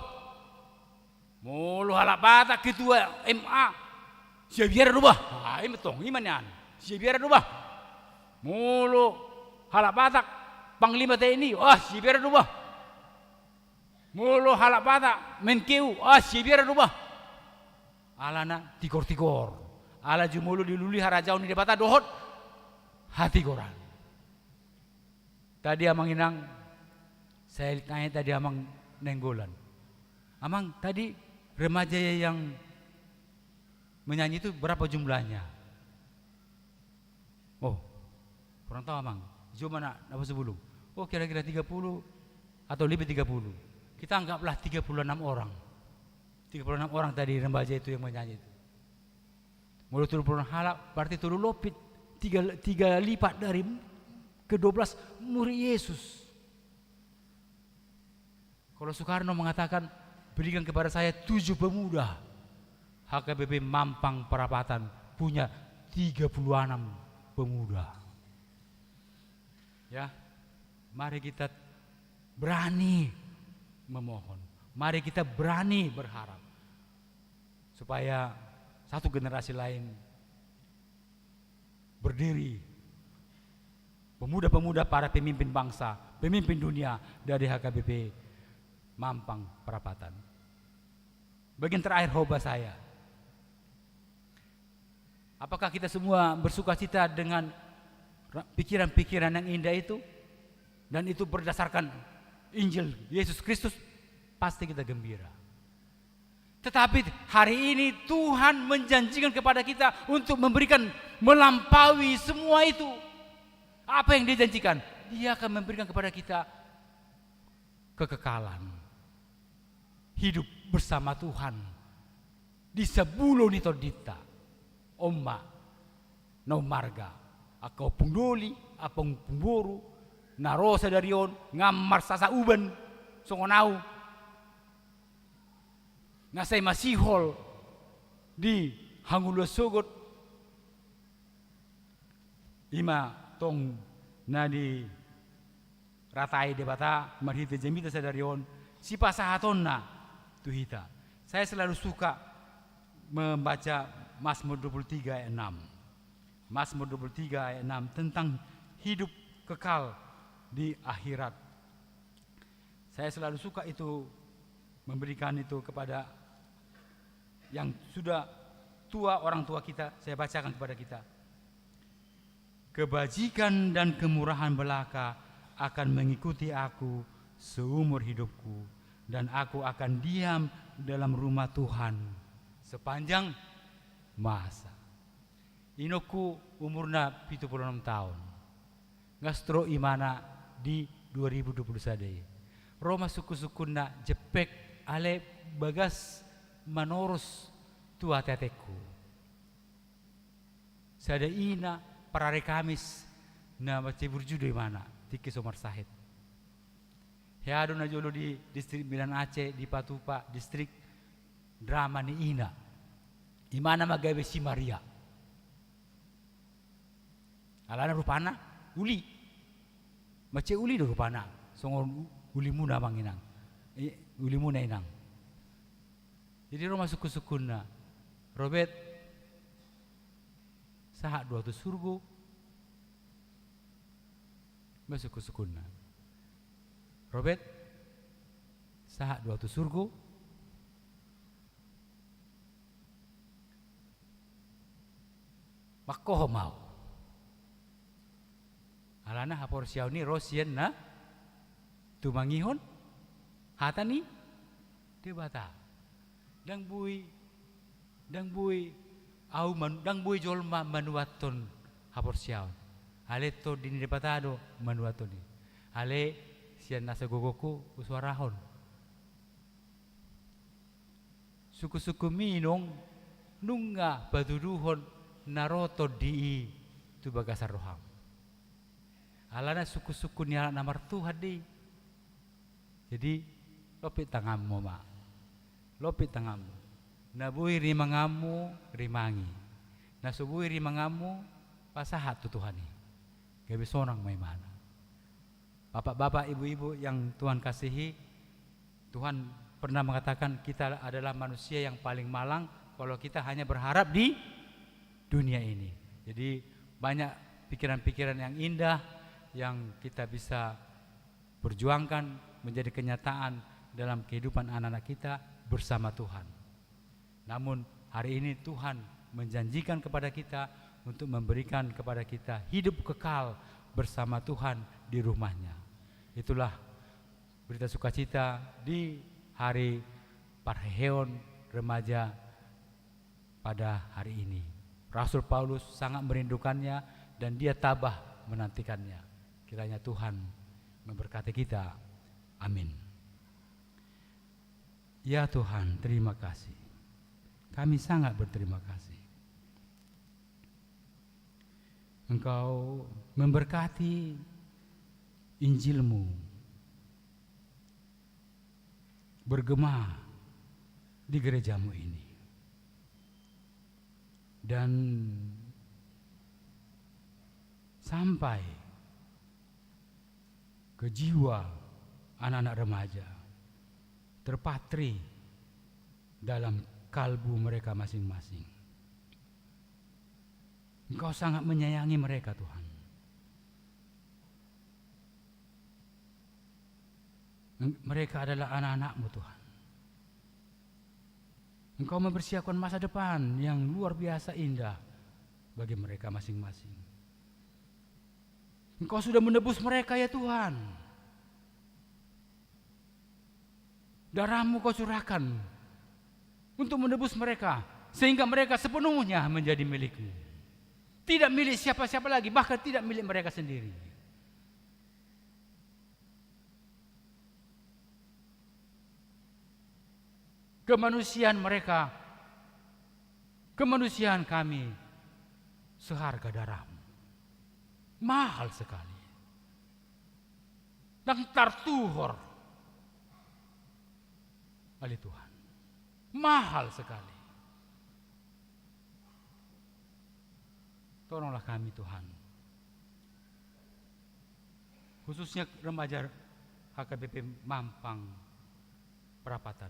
molo halak Batak ketua M A, Siabiara do bah. Ah, ima tong, ima nian. Siabiara do bah. Molo halak Batak panglima T N I, ah, Siabiara do bah. Molo halak Batak Menkeu, ah, Siabiara do bah. Alana tigor-tigor. Ala jumolo dilului harajaon ni Debata dohot hatigoran. Tadi amang inang, saya tanya tadi amang Nainggolan. Amang, tadi remaja yang menyanyi itu berapa jumlahnya? Oh, kurang tahu amang. Jumlah na, na sebelum. Oh, kira-kira tiga puluh atau lebih tiga puluh. Kita anggaplah tiga puluh enam orang. Tiga puluh enam orang tadi remaja itu yang menyanyi itu. Molo tolu puluh enam halak, berarti tolu lopit. Tiga, tiga lipat dari kedua belas murid Yesus. Kalau Soekarno mengatakan, "Berikan kepada saya tujuh pemuda." H K B P Mampang Perapatan punya tiga puluh enam pemuda. Ya, mari kita berani memohon. Mari kita berani berharap. Supaya satu generasi lain berdiri. Pemuda-pemuda, para pemimpin bangsa, pemimpin dunia dari H K B P Mampang Perapatan. Bagian terakhir hoba saya. Apakah kita semua bersukacita dengan ra-, pikiran-pikiran yang indah itu? Dan itu berdasarkan Injil Yesus Kristus? Pasti kita gembira. Tetapi hari ini Tuhan menjanjikan kepada kita untuk memberikan, melampaui semua itu. Apa yang Dia janjikan? Dia akan memberikan kepada kita kekekalan. Hidup bersama Tuhan di sabulo ni tondinta. On ma na ummarga, angka ompung doli, angka ompung boru, na ro sadari on, nga marsasauban songon ahu, na sai masihol di hangoluan sogot. Ima tong na diratai Debata marhite jamita sadari on, sipasahatonna tu hita. Saya selalu suka membaca Mazmur dua puluh tiga ayat enam. Mazmur dua puluh tiga ayat enam tentang hidup kekal di akhirat. Saya selalu suka itu, memberikan itu kepada yang sudah tua, orang tua kita, saya bacakan kepada kita. "Kebajikan dan kemurahan belaka akan mengikuti aku seumur hidupku, dan aku akan diam dalam rumah Tuhan sepanjang masa." Inongku umurna pitu pulu onom taon. Nga stro imana di dua ribu dua pulu sada i. Ro ma sungkun-sungkunna, jempek, alai bagas manoros tu ate-atengku. Sada ina parari Kamis na mansai burju do imana, tingki so marsahit. Hea do na jolo di distrik Milan Aceh, dipatupa distrik drama ni ina. Imana ma gabe si Maria. Alana rupana uli. Mansai uli do rupana. Songon u-, ulimuna amang inang. Eh, ulimuna inang. Jadi ro ma sungkun-sungkunna. Robert, sahat do ahu tu surgo. Ima sungkun-sungkunna. Robert, sahat do ahu tu surgo. Mangkohom ahu. Alana haporseaon i ro sian na tumangihon hata ni Debata. Ndang boi, ndang boi ahu man-, ndang boi jolma manuathon haporseaon. Ale Tondi ni Debata do manuathon i. Ale sian nasa gogongku husuarahon. Sungkunsungkun minong nunga patuduhon na ro Tondi i tu bagasan roham. Alana sungkunsungkun ni halak na martuhan do i. Jadi, lompit tanganmu ma. Lompit tanganmu. Na boi rimanganmu, rimangi. Na so boi rimanganmu, pasahat tu Tuhan i. Gabe sonang ma ibana. Bapak-bapak, ibu-ibu yang Tuhan kasihi, Tuhan pernah mengatakan kita adalah manusia yang paling malang kalau kita hanya berharap di dunia ini. Jadi, banyak pikiran-pikiran yang indah yang kita bisa perjuangkan menjadi kenyataan dalam kehidupan anak-anak kita bersama Tuhan. Namun, hari ini Tuhan menjanjikan kepada kita untuk memberikan kepada kita hidup kekal bersama Tuhan di rumah-Nya. Itulah berita sukacita di hari parheheon remaja pada hari ini. Rasul Paulus sangat merindukannya dan dia tabah menantikannya. Kiranya Tuhan memberkati kita. Amin. Ya Tuhan, terima kasih. Kami sangat berterima kasih. Engkau memberkati Injil-Mu bergema di gereja-Mu ini. Dan sampai ke jiwa anak-anak remaja, terpatri dalam kalbu mereka masing-masing. Engkau sangat menyayangi mereka, Tuhan. Mereka adalah anak-anak-Mu, Tuhan. Engkau mempersiapkan masa depan yang luar biasa indah bagi mereka masing-masing. Engkau sudah menebus mereka, ya Tuhan. Darah-Mu Kau curahkan untuk menebus mereka, sehingga mereka sepenuhnya menjadi milik-Mu. Tidak milik siapa-siapa lagi, bahkan tidak milik mereka sendiri. Kemanusiaan mereka, kemanusiaan kami seharga darah-Mu. Mahal sekali. Ndang tartuhor, ale Tuhan. Mahal sekali. Tolonglah kami, Tuhan. Khususnya remaja H K B P Mampang Prapatan.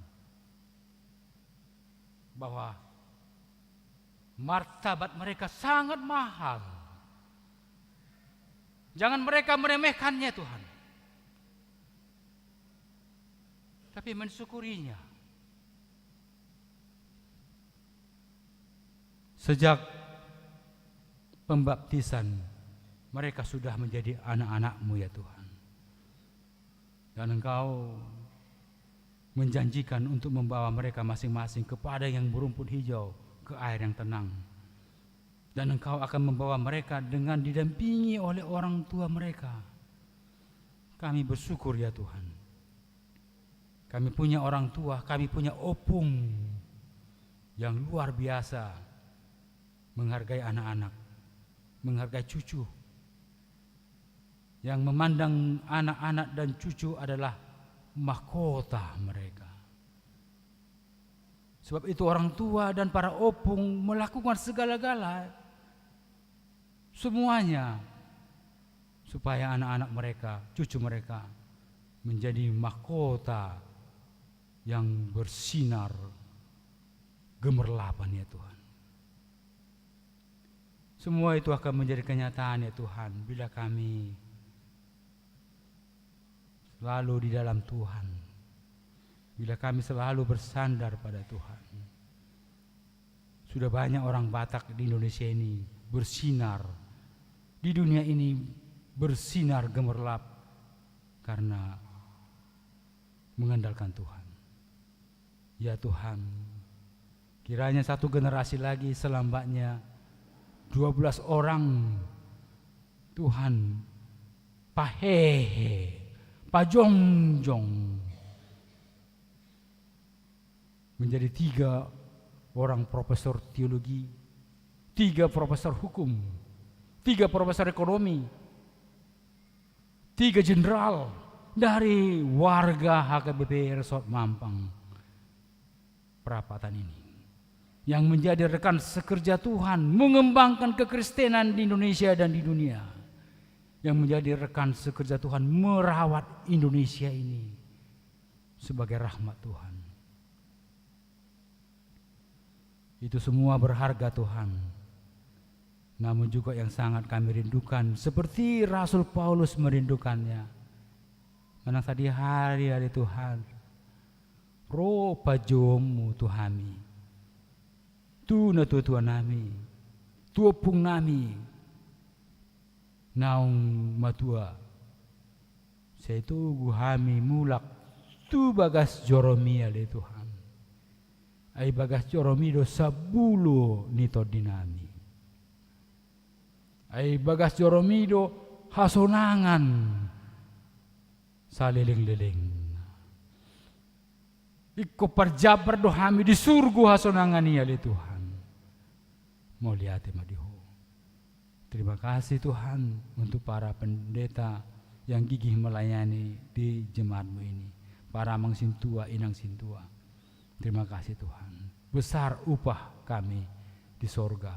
Bahwa martabat mereka sangat mahal. Jangan mereka meremehkannya, Tuhan. Tapi mensyukurinya. Sejak pembaptisan, mereka sudah menjadi anak-anak-Mu, ya Tuhan. Dan Engkau menjanjikan untuk membawa mereka masing-masing ke padang yang berumput hijau, ke air yang tenang. Dan Engkau akan membawa mereka dengan didampingi oleh orang tua mereka. Kami bersyukur, ya Tuhan. Kami punya orang tua, kami punya opung yang luar biasa menghargai anak-anak, menghargai cucu, yang memandang anak-anak dan cucu adalah mahkota mereka. Sebab itu orang tua dan para opung melakukan segala-gala, semuanya, supaya anak-anak mereka, cucu mereka, menjadi mahkota yang bersinar gemerlapan, ya Tuhan. Semua itu akan menjadi kenyataan, ya Tuhan, bila kami selalu di dalam Tuhan, bila kami selalu bersandar pada Tuhan. Sudah banyak orang Batak di Indonesia ini bersinar, di dunia ini bersinar gemerlap karena mengandalkan Tuhan. Ya Tuhan, kiranya satu generasi lagi, selambatnya dua belas orang Tuhan pahehe, pajongjong. Menjadi tiga orang profesor teologi, tiga profesor hukum, tiga profesor ekonomi, tiga jenderal dari warga H K B P Resort Mampang Prapatan ini, yang menjadi rekan sekerja Tuhan mengembangkan kekristenan di Indonesia dan di dunia, yang menjadi rekan sekerja Tuhan merawat Indonesia ini sebagai rahmat Tuhan. Itu semua berharga, Tuhan. Namun juga yang sangat kami rindukan, seperti Rasul Paulus merindukannya, manang sadihari, ale Tuhan, ro pajouonmu tu hami, tu natuatuanami, tu ompungnami, naung matua. Sai togu hami mulak tu bagas joromi, ale Tuhan. Ai bagas joromi do sambulo ni tondinami. Ai bagas joromi do hasonangan saleleng-lelengna. Ingkon parjambar do hami di surgo hasonangan i, ale Tuhan. Mauliate ma di Ho. Terima kasih, Tuhan, untuk para pendeta yang gigih melayani di jemaat-Mu ini, para amang sintua, inang sintua. Terima kasih, Tuhan. Besar upah kami di sorga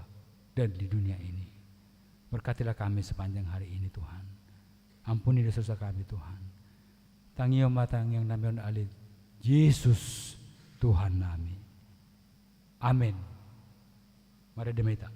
dan di dunia ini. Berkatilah kami sepanjang hari ini, Tuhan. Ampuni dosa-dosa kami, Tuhan. Tangihon ma tangiangnami on, ale Jesus, Tuhannami. Amen. Marende ma hita.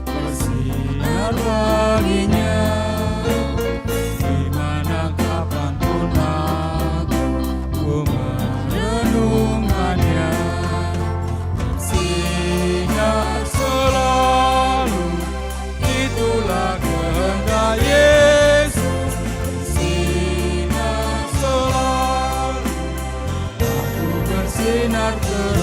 Bersinar baginya, di mana kapanpun aku, ku merenungkannya. Bersinar selalu, itulah kehendak Yesus. Bersinar selalu, aku bersinar terus.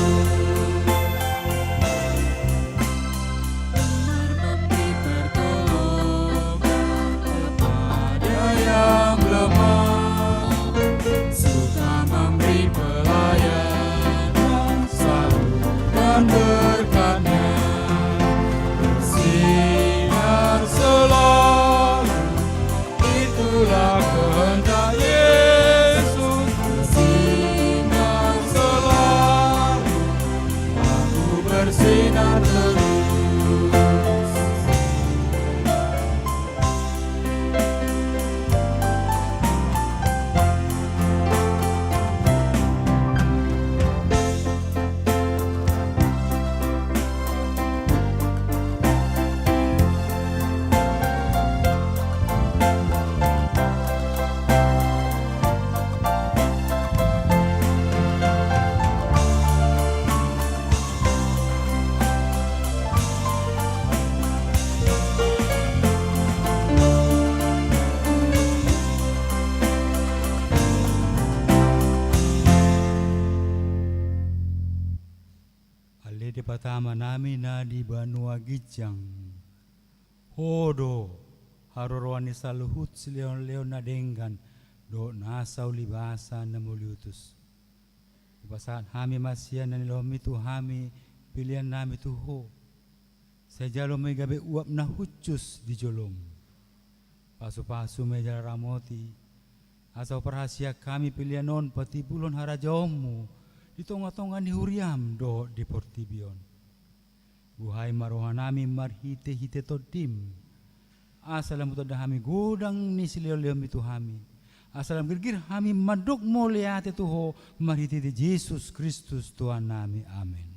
Tama nami na di banua ginjang, Ho do haroroan ni saluhut silehonlehon na denggan dohot nasa ulibasa na mauliutus. Hupasahat hami ma sian na nilehonmi tu hami pelean nami tu Ho. Sai jalo ma i gabe uap na hushus di jolom. Pasupasu ma i jala ramoti, asa huparhasiat hami pelean on patimbulhon harajaonmu di tongatonga ni huriam dohot di portibi on. Buhai ma rohanami marhitehite Tondim, asa lam hutanda hami godang ni silehonlehonmi tu hami, asa lam girgir hami mandok mauliate tu Ho marhitehite Jesus Kristus Tuhannami. Amen.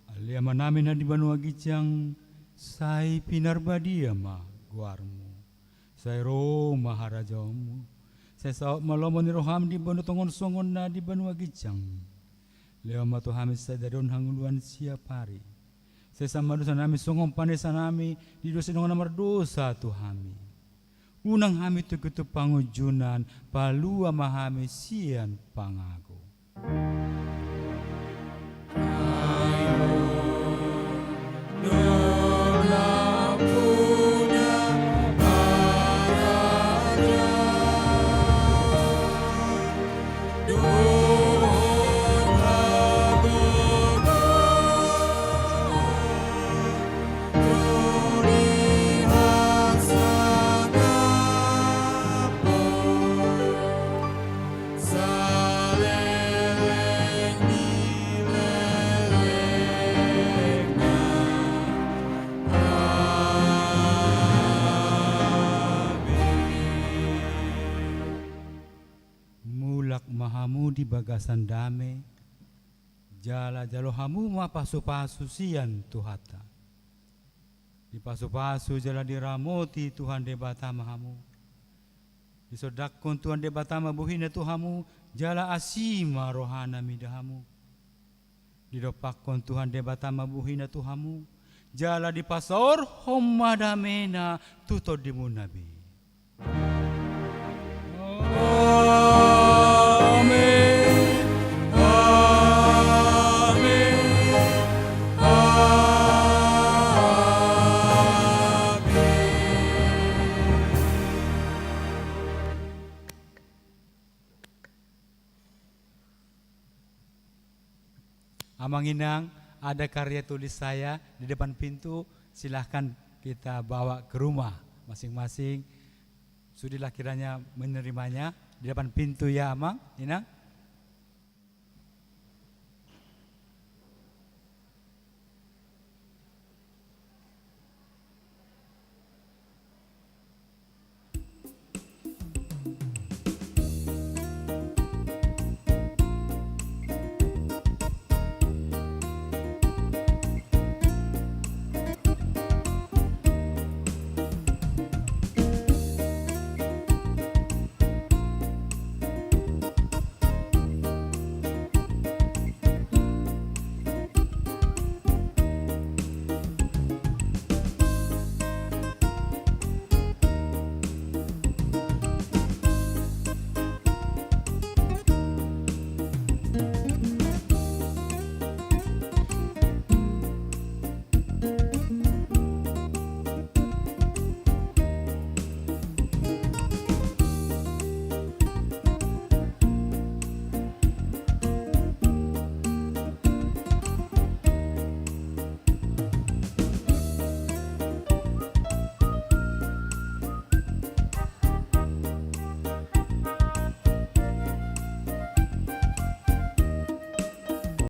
Ale Amanami na di banua ginjang, sai pinarbadia ma goarmu. Sai ro ma harajaonmu. Sai saut ma lomo ni roham di banua tonga on songon na di banua ginjang. Lehon ma tu hami sadari on hangoluan siapari. Sesa ma dosanami songon panesanami di dosa ni dongan na mardosa tu hami. Unang hami togihon tu pangunjunan, palua ma hami sian pangago. Mulak ma hamu di bagasan dame, jala jalo hamu ma pasupasu sian Tuhanta. Dipasupasu jala diramoti Tuhan Debata ma hamu. Disondangkon Tuhan Debata ma bohina tu hamu, jala asi ma rohana mida hamu. Didompakkon Tuhan Debata ma bohina tu hamu, jala dipasaorhon ma damena tu tondimuna be. Amen. Amen. Amen. Amang inang, ada karya tulis saya di depan pintu, silahkan kita bawa ke rumah masing-masing. Sudilah kiranya menerimanya di depan pintu ya, Amang, Inang.